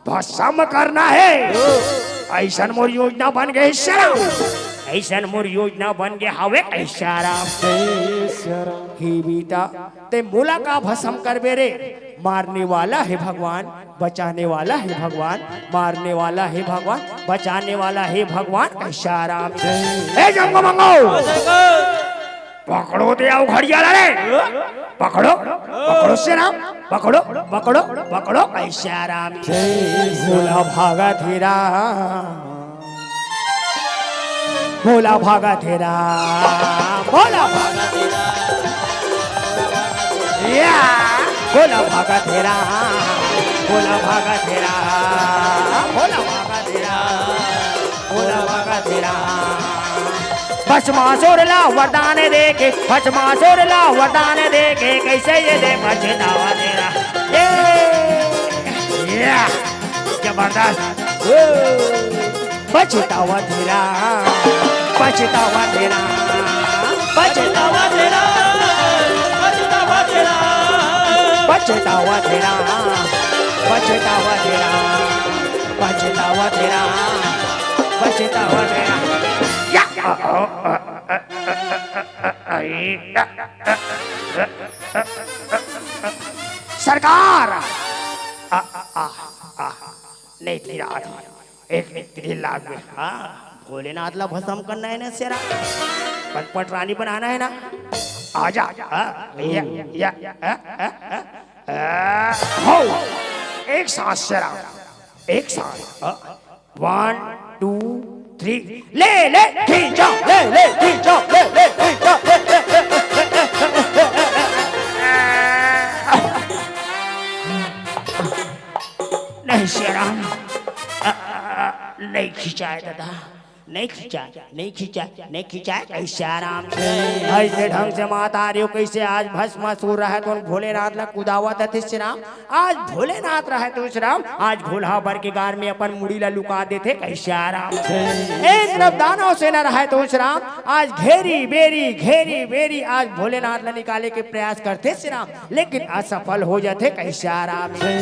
भस्म करना हे। अइसन मोर योजना बन गे श्याम, अइसन मोर योजना बन गे हवे श्याम। हे बेटा, तैं मोला का भस्म करबे रे? मारने वाला हे भगवान, बचाने वाला हे भगवान, मारने वाला हे भगवान, बचाने वाला हे भगवान, कइसे आराम। हे जंगो मंगो, पकड़ो ते अवघड़िया ला रे, पकड़ो, पकड़ो श्याम, पकड़ो, पकड़ो, पकड़ो, कइसे आराम। भोला भागत हे राम। भोला भागत हे राम, भोला भागत हे राम। या, भोला भागत हे राम, भोला भागत हे राम, भोला भागत हे राम, भोला भागत हे राम। भस्मासुर ला वरदान देके, भस्मासुर ला वरदान देके, कइसे ये दे पछतावत हे राम। ये, या, जबरदस्त। ओ, पछतावत हे राम, पछतावत हे राम, पछतावत हे राम, पछतावत हे राम, पछतावत हे राम, पछतावत हे राम, पछतावत हे राम, पछतावत हे राम। या, अ, अ, अ, अ, अ, अ, अ, अ, अ, अ, अ, अ, अ, अ, सरकार! आ, आ, आ, आ, नहीं, नहीं, रात है। एक मिनट, तेरी लाग में। हाँ, भोलेनाथ ला भस्म करना है ना, शेरा। पटपट रानी बनाना है ना। आजा। हाँ, या, या, या, आ, आ, आ, आ, हो। एक सांस, शेरा। एक सांस। हाँ। One, two, three। ले, ले, खींचा, ले, ले, खींचा, ले, ले, खींचा, ले, ले, ले, ले, ले, ले, ले, ले। नहीं, शेराम। अ, अ, अ, नहीं खिंचाए दादा, नहीं खिंचाए, नहीं खिंचाए, नहीं खिंचाए, कइसे आराम से। अइसे ढंग से महतारी हो, कइसे आज भस्मासुर रहय तो भोलेनाथ ला कुदावत हे शेराम। आज भोलेनाथ रहय तो शेराम, आज घोलहा बर के गार में अपन मुड़ी ला लुका देथे, कइसे आराम से। ए तरफ दानव सेना रहय तो शेराम, आज घेरी बेरी, घेरी बेरी, आज भोलेनाथ ला निकाले के प्रयास करथे शेराम। लेकिन असफल हो जाथे, कइसे आराम हे,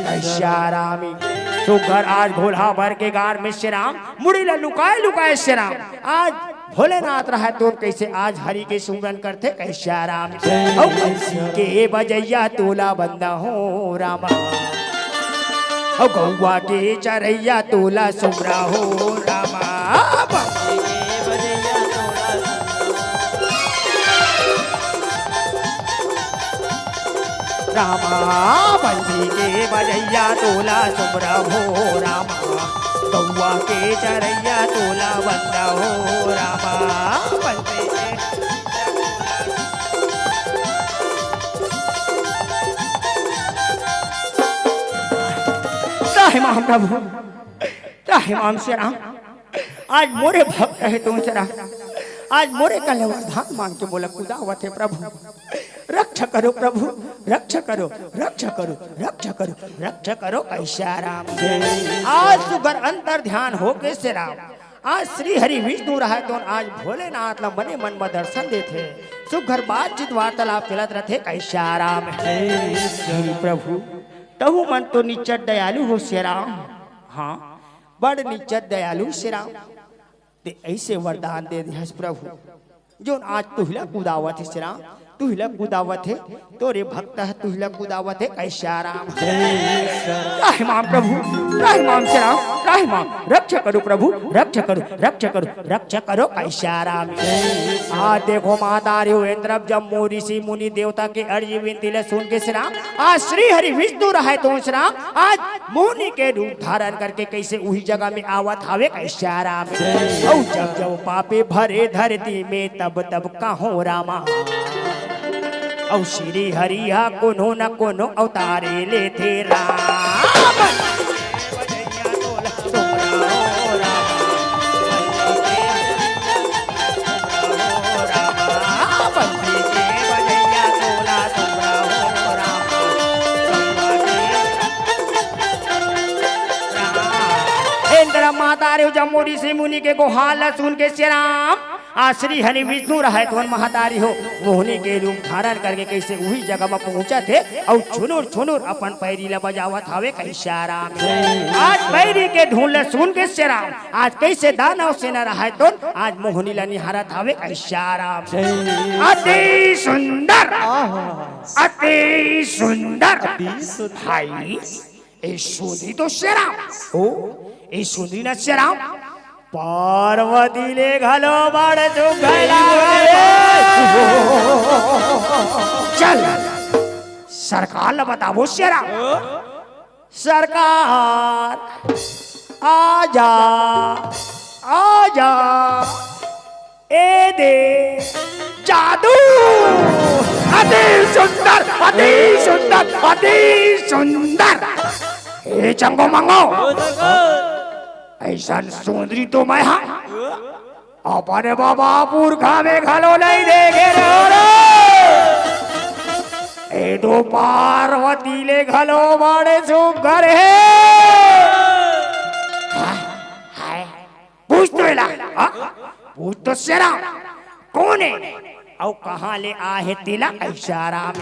कइसे आराम हे। सुग्घर आज घोलहा बर के गार में शेराम, मुड़ी ला लुकाए लुकाए शेराम। आज भोलेनाथ रहय तो कइसे आज हरि के सुमरन करथे, कइसे आराम हे। अउ बंसी के बजइया तोला बंदा हो रामा, अउ गौवा के चरइया तोला सुमरा हो रामा। रामा बंसी के बजइया तोला सुमरा हो रामा, गौवा के चरइया तोला बंदा हो रामा, बंसी के। त्राहि माम प्रभु, त्राहि माम शेराम। आज मोरे भक्त हे तो शेराम, आज मोरे कले वरदान मांग के मोला कुदावत हे प्रभु। रक्षा करो प्रभु, रक्षा करो, रक्षा करो, रक्षा करो, रक्षा करो, कइसे आराम हे। आज सुग्घर अंतर ध्यान होके शेराम, आज श्री हरि विष्णु रहय तो आज भोलेनाथ ला मने मन म दर्शन देथे। सुग्घर बातचीत वार्तालाप चलत रथे, कइसे आराम हे। हे प्रभु, तहू मन तो निच्चट दयालु हो शेराम। हाँ, बड़ निच्चट दयालु शेराम। ते अइसे वरदान दे दिहस प्रभु, जोन आज तुहिला कुदावत हे शेराम, तुहिला कुदावत हे, तोरे भक्त ह तुहिला कुदावत हे, कइसे आराम हे। त्राहि माम प्रभु, त्राहि माम शेराम, त्राहि माम, रक्षा करो प्रभु, रक्षा करो, रक्षा करो, रक्षा करो, कइसे आराम हे। आज देखो महतारी हो, ए तरफ जम्मो ऋषि मुनि देवता के अर्जी विनती ला सुन के शेराम, आज श्री हरि विष्णु रहय तो शेराम, आज मोहनी के रूप धारण करके कइसे उही जगह में आवत हावे, कइसे आराम हे। अउ जब जब पापे भरे धरती में, तब तब कहो रामा। अउ श्री हरि हा कोनो न कोनो अवतारे लेथे राम। ए तरफ महतारी हो, जम्मो ऋषि मुनि के गोहार ला सुन के शेराम, आज श्री हरि विष्णु रहय तो महतारी हो, मोहनी के रूप धारण करके कइसे उही जगह म पहुंचत हे अउ छुनुर छुनुर अपन पैरी ला बजावत हावे, कइसे आराम हे। आज पैरी के धुन ला सुन के शेराम, आज कइसे दानव सेना रहय तो आज मोहनी ला निहारत हावे, कइसे आराम हे। अति सुंदर, आहा। अति सुंदर। अति सुंदर। भाई, ए सुंदरी तो शेराम। ओ, ए सुंदरी न शेराम, पार्वती ले घलो बड़ सुघर लागे। चल, सरकार ल बताबो शेराम। सरकार, आजा, आजा। ए दे जादू। अति सुंदर, अति सुंदर, अति सुंदर। ए चंगो मंगो, अइसन सुंदरी तो मैं हा अपन बाबा पुरखा में घलो नइ देखे रहो रे। ए दो पार्वती ले घलो बड़े सुग्घर हे। हाँ, हाय। पूछ तो एला, हाँ? पूछ तो शेरा, कोन हे? अउ कहाँ ले आहे तेला ऐसा राम।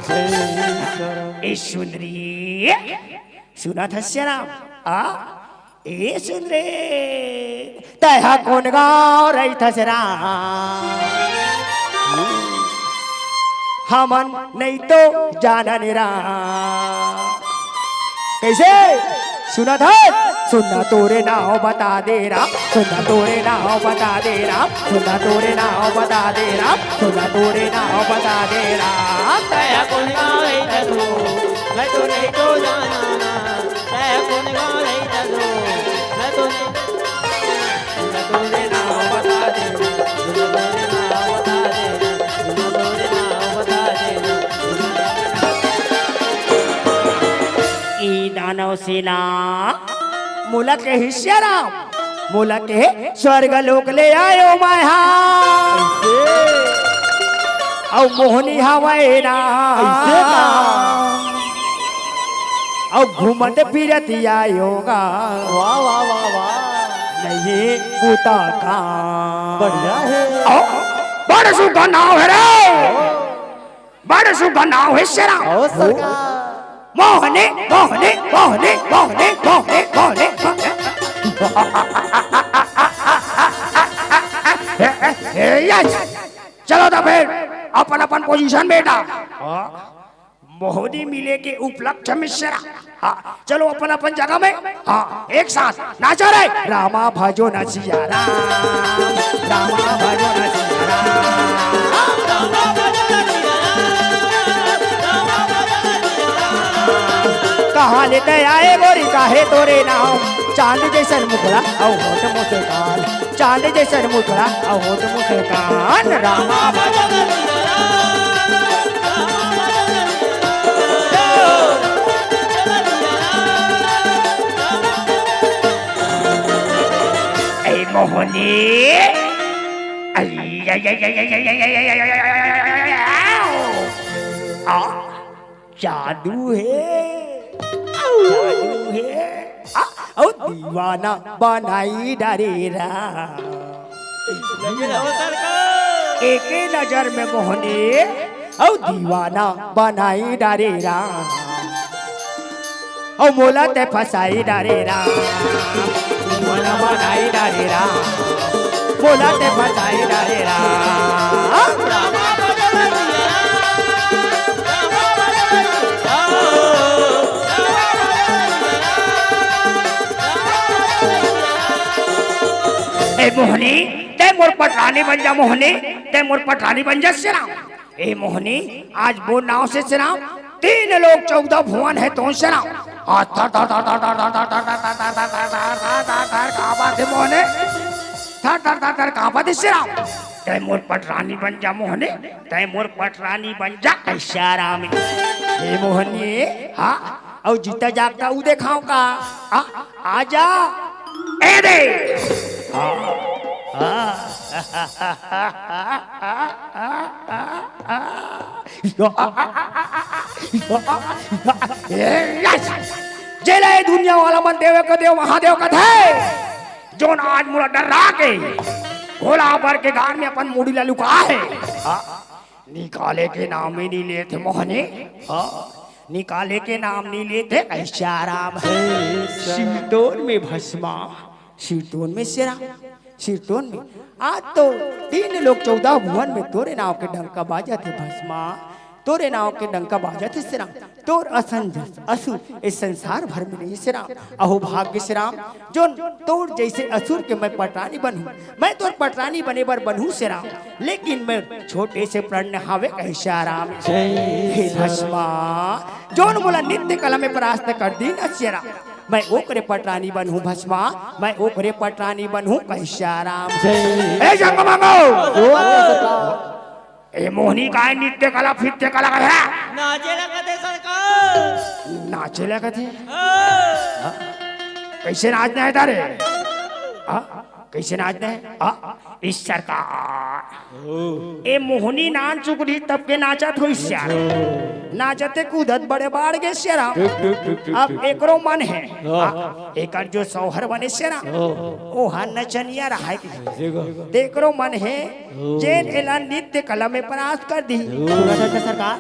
ए सुंदरी, सुनत हस शेरा, आ? ए सुन रे, तैहा कोन गाँव रहिथस राम? हमन नइ तो जानन राम। कइसे? सुनत हस? सुनना तोरे नाव बता दे राम, सुनना तोरे नाव बता दे राम, सुनना तोरे नाव बता दे राम, सुनना तोरे नाव बता दे राम। तैहा कोन गाँव रहिथस? मैं तो नइ तो जानन। तैं कोन गाँव रहिथस? मैं तो नइ, मैं तो नइ नाव बता देना, मैं तो नइ नाव बता देना, मैं तो नइ नाव बता देना। ए दानव सेना, मोला कहे शेरा, मोला कहे स्वर्ग लोक ले आयो मैं हा। अउ मोहनी हवय ना। अइसे का? अउ घूमत फिरत आयो गा। वाह, वाह, वाह, वाह। नहीं बूता का। बढ़िया हे। अउ बड़ सुघर नाव हे रे। बड़ सुघर नाव हे शेरा। अउ सरकार। मोहनी, मोहनी, मोहनी, मोहनी, मोहनी, मोहनी। ए, ए, ए, यस। चलो तो फिर अपन अपन पोजीशन बेटा। हाँ, मोहनी मिले के उपलक्ष्य में शेरा। हाँ, चलो अपन अपन जगह में। हाँ, एक साथ नाचो रे। रामा भजो न सिया राम, रामा भजो न सिया राम। कहाँ लेते आए गोरी काहे तोरे नाम, चांद जैसन मुखड़ा अउ होठ मुस्कान। चांद जैसन मुखड़ा अउ होठ मुस्कान रामा। ए मोहनी, आई, आई, आई, आ, जादू हे, जादू हे। आ, अउ दीवाना बनाई डारे रा। एके नजर में मोहनी अउ दीवाना बनाई डारे रा। अउ मोला ते फसाई डारे रा। दीवाना बनाई डारे रा। मोला ते फसाई डारे रा। ए मोहनी, ते मोर पटरानी बन जा मोहनी, ते मोर पटरानी बन जा शेरा। ए मोहनी, आज मोर नाव से शेरा, तीन लोक चौदह भुवन हे तोर शेरा। आ, थर, थर, थर, कांपत हे मोहनी, थर, थर, थर, थर, कांपत हे शेरा। तैं मोर पटरानी बन जा मोहनी, तैं मोर पटरानी बन जा, ऐसा राम। ए मोहनी, हाँ, अउ जीता जागता उ देखाव का? आ, आजा। ए दे। हाँ, हाँ। ए, यस। जेला ए दुनिया वाला मन देव के देव महादेव कथे, जोन आज मोला डरा के भोला बर के गार में अपन मुड़ी ला लुका हे। हाँ। निकाले के नाम ही नइ लेथे मोहनी। हाँ, निकाले के नाम नइ लेथे, ऐसा राम हे। सिरतोन में भस्मा, सिरतोन में शेरा, सिरतोन में। आज तो तीन लोक चौदह भुवन में तोरे नाव के डंका बाजत हे भस्मा, तोरे नाव के डंका बाजत हे शेरा। तोर असन जस असुर ए संसार भर में नइ हे शेरा। अहो भाग्य शेरा, जोन तोर जैसे असुर के मैं पटरानी बनहूँ, मैं तोर पटरानी बने बर बनहूँ शेरा, लेकिन मैं छोटे से प्राण हावे कहे सिया राम। जय हे भस्मा, जोन मोला नित्य कला में परास्त कर दीन सिया राम, मैं ओकरे पटरानी बनहूँ भस्मा, मैं ओकरे पटरानी बनहूँ कहे सिया राम। जय। ए जंग मांगो। ओ, अच्छा सरकार। ए मोहनी काय नित्य कला फित्य कला कर है? नाचे लगत हे सरकार। नाचे लगत हे? हाँ। कैसे नाचना है तारे? हाँ? कइसे नाचना हे? आ, इस सरकार। ए मोहनी नाच चुक रही तब के नाचत होइस यार। नाचते कूदत बड़े बाढ़ गे शेरा। अब एकरो मन हे। हाँ। आ, एकर जो सौहर बने शेरा। हाँ। ओहा नचनिया रहाय के। देखो। त एकरो मन हे। जेन एला नृत्य कला में परास्त कर दी। सुनत हे सरकार।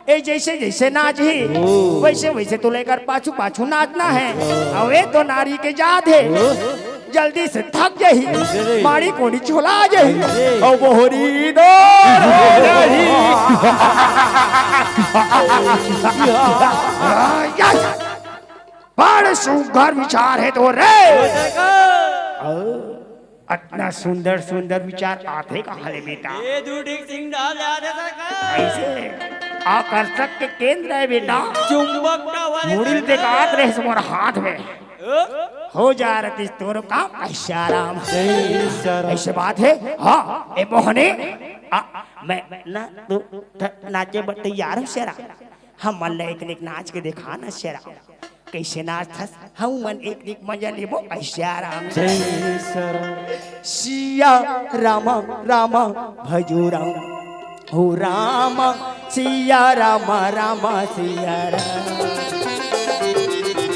ए जइसे जइसे नाचही, ओ। वइसे वइसे तोला एकर पाछू पाछू नाचना हे। ओ। अउ ए तो नारी के जात हे। ओ। जल्दी से थक जाही। कइसे रे? माड़ी कोनी छोला जाही। कइसे? अउ बोहरी दो। बड़ सुघर विचार हे तोर रे। अतना सुंदर सुंदर विचार आथे कहाँ ले बेटा? ए दू ठीक सिंह डाल जाथे सरकार। अइसे आकर्षक के केंद्र हे बेटा। चुंबक टावर हे मुड़ी सरकार। देखात रहे मोर हाथ में। ओ? हो जा रतिस तोर काम अइसाराम। अइसे बात हे। हाँ, ए मोहनी, आ, मैं ना तू त-, नाचे बर तैयार हूँ शेरा। हमन ला एक निक नाच के देखा ना शेरा। कइसे नाचथस? हमन एक निक मजा लेबो अइसाराम। जय सरम। सिया रामा रामा भजो राम। हो रामा सिया रामा रामा सिया राम।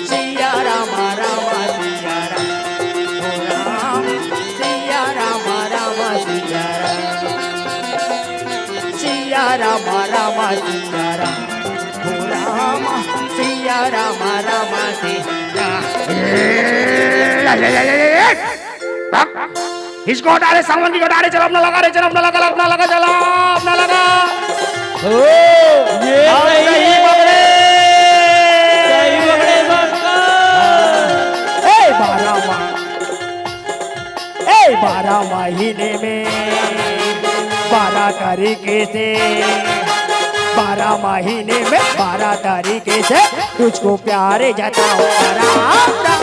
सिया रामा रामा सिया राम। हो राम सिया रामा रामा सिया राम। सिया रामा रामा सिया राम। हो राम, सिया राम, राम सिया। इसको हटा रे, सावन की हटा रे, चला अपना लगा रे, चला अपना लगा, अपना लगा, चला अपना लगा। ओ, ये अब सही सही है। पकड़े। सही पकड़े, बस। ए, बारह माह। ए, बारह महीने में बारह तरीके से, बारह महीने में बारह तरीके से तुझको प्यार जताऊं। राम, राम।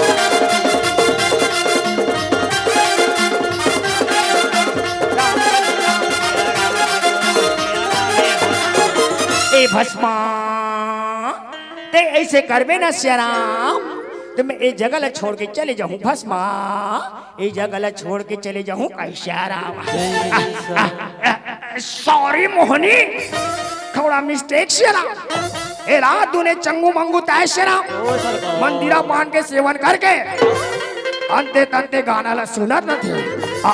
ए भस्मा, ते अइसे करबे ना सियाराम, त मैं ए जगह ला छोड़ के चले जाहूं भस्मा। ए जगह ला छोड़ के चले जाहूं कइसे आराम। सॉरी मोहनी, थोड़ा मिस्टेक से ना। ए रात तूने चंगू मंगू तय से ना। मंदिरा पान के सेवन करके अंते तंते गाना ला सुनत रथे। आ,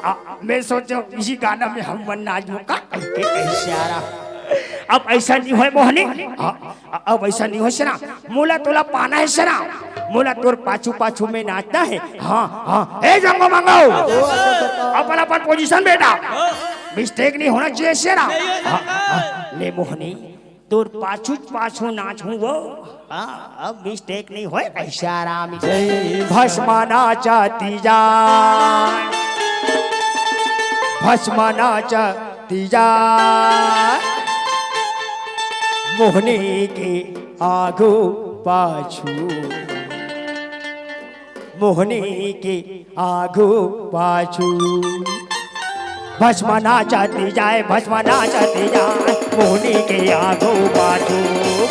आ, मैं सोचो इही गाना में हम मन नाचबो का कहिके कइसे आराम। अब अइसा नइ होय मोहनी। आ, अब अइसा नइ होय सेना, मोला तोला पाना हे सेना, मोला तोर पाछू पाछू में नाचना हे। हाँ, हाँ, ए जंगो मंगो, अपन अपन पोजीशन बेटा, मिस्टेक नइ होना चाहिए सेना। हाँ, हाँ, ले मोहनी, तोर पाछू पाछू नाचहूँ वो। हाँ, अब मिस्टेक नइ होय, अइसे आराम से। भस्म नाचती जा, भस्म नाचती जा, मोहनी के आगू पाछू, मोहनी के आगू पाछू। भस्म नाचती जाय, भस्म नाचती जाय, मोहनी के आगू पाछू।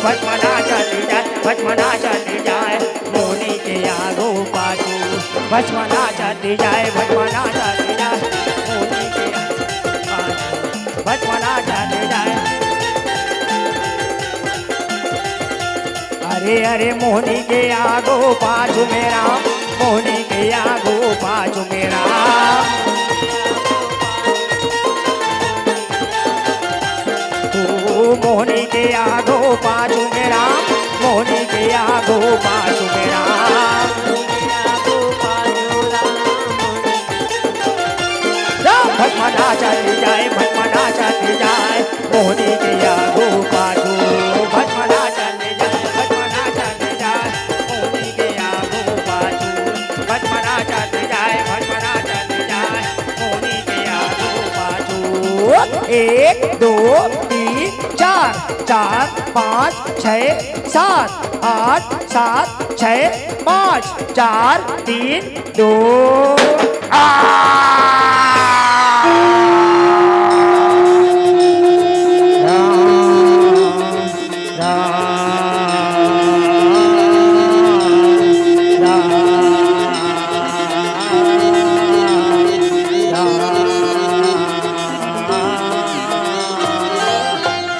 भस्म नाचती जाय, भस्म नाचती जाय, मोहनी के आगू पाछू। भस्म नाचती जाय, भस्म नाचती जाय, मोहनी के आगू पाछू। भस्म नाचती जाय। अरे, अरे, मोहनी के आगू पाछू में राम, मोहनी के आगू पाछू में राम। ओ, मोहनी के आगू पाछू में राम, मोहनी के आगू पाछू में राम। राम भस्म नाचती जाय, भस्म नाचती जाय, मोहनी के आगू पाछू। भस्म नाचती जाय, भस्म नाचती जाय, मोहनी के आगू पाछू। भस्म नाचती जाय, भस्म नाचती जाय, मोहनी के आगू पाछू। एक, दो, तीन, चार, चार, पाँच, छः, सात, आठ, सात, छः, पाँच, चार, तीन, दो। आ! राम, राम, राम।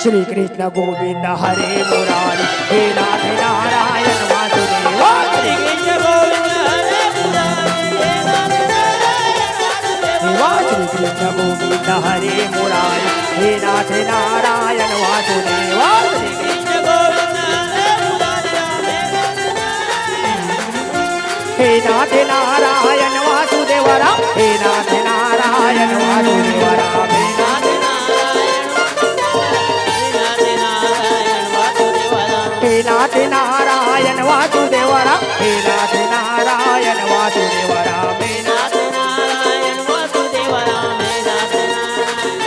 श्री कृष्ण गोविंद हरे मुरारी, हे नाथ नारायण वासुदेवा। श्री कृष्ण गोविंद हरे मुरारी, हे नाथ नारायण वासुदेवा। श्री कृष्ण गोविंद हरे मुरारी, हे नाथ नारायण वासुदेवा। श्री कृष्ण गोविंद हरे मुरारी, हे नाथ नारायण हे नाथ नारायण वासुदेव राम, हे नाथ नारायण वासुदेव राम, हे नाथ नारायण वासुदेव राम, हे नाथ नारायण वासुदेव राम, हे नाथ नारायण वासुदेव राम, हे नाथ नारायण वासुदेव राम, हे नाथ नारायण वासुदेव राम, हे नाथ नारायण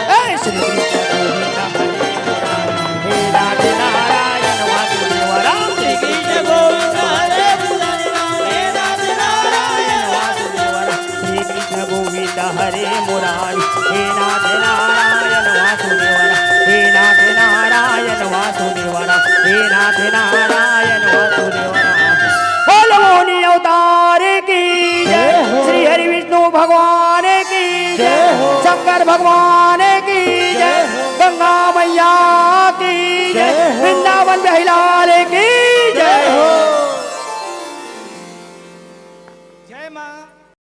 ए श्री कृष्ण गोविंद हरे मुरारी, हे नाथ नारायण वासुदेव राम। श्री कृष्ण गोविंद हरे मुरारी, हे नाथ नारायण वासुदेव राम। श्री कृष्ण गोविंद हरे मुरारी, हे नाथ नारायण वासुदेव राम, हे नाथ नारायण वासुदेव राम, हे नाथ नारायण वासुदेव राम। बोल मौनी अवतार की जय, जय हो। श्री हरि विष्णु भगवान की जय, जय हो। शंकर भगवान की जय, जय हो। गंगा मैया की जय, जय हो। वृंदावन बिहारी लाल की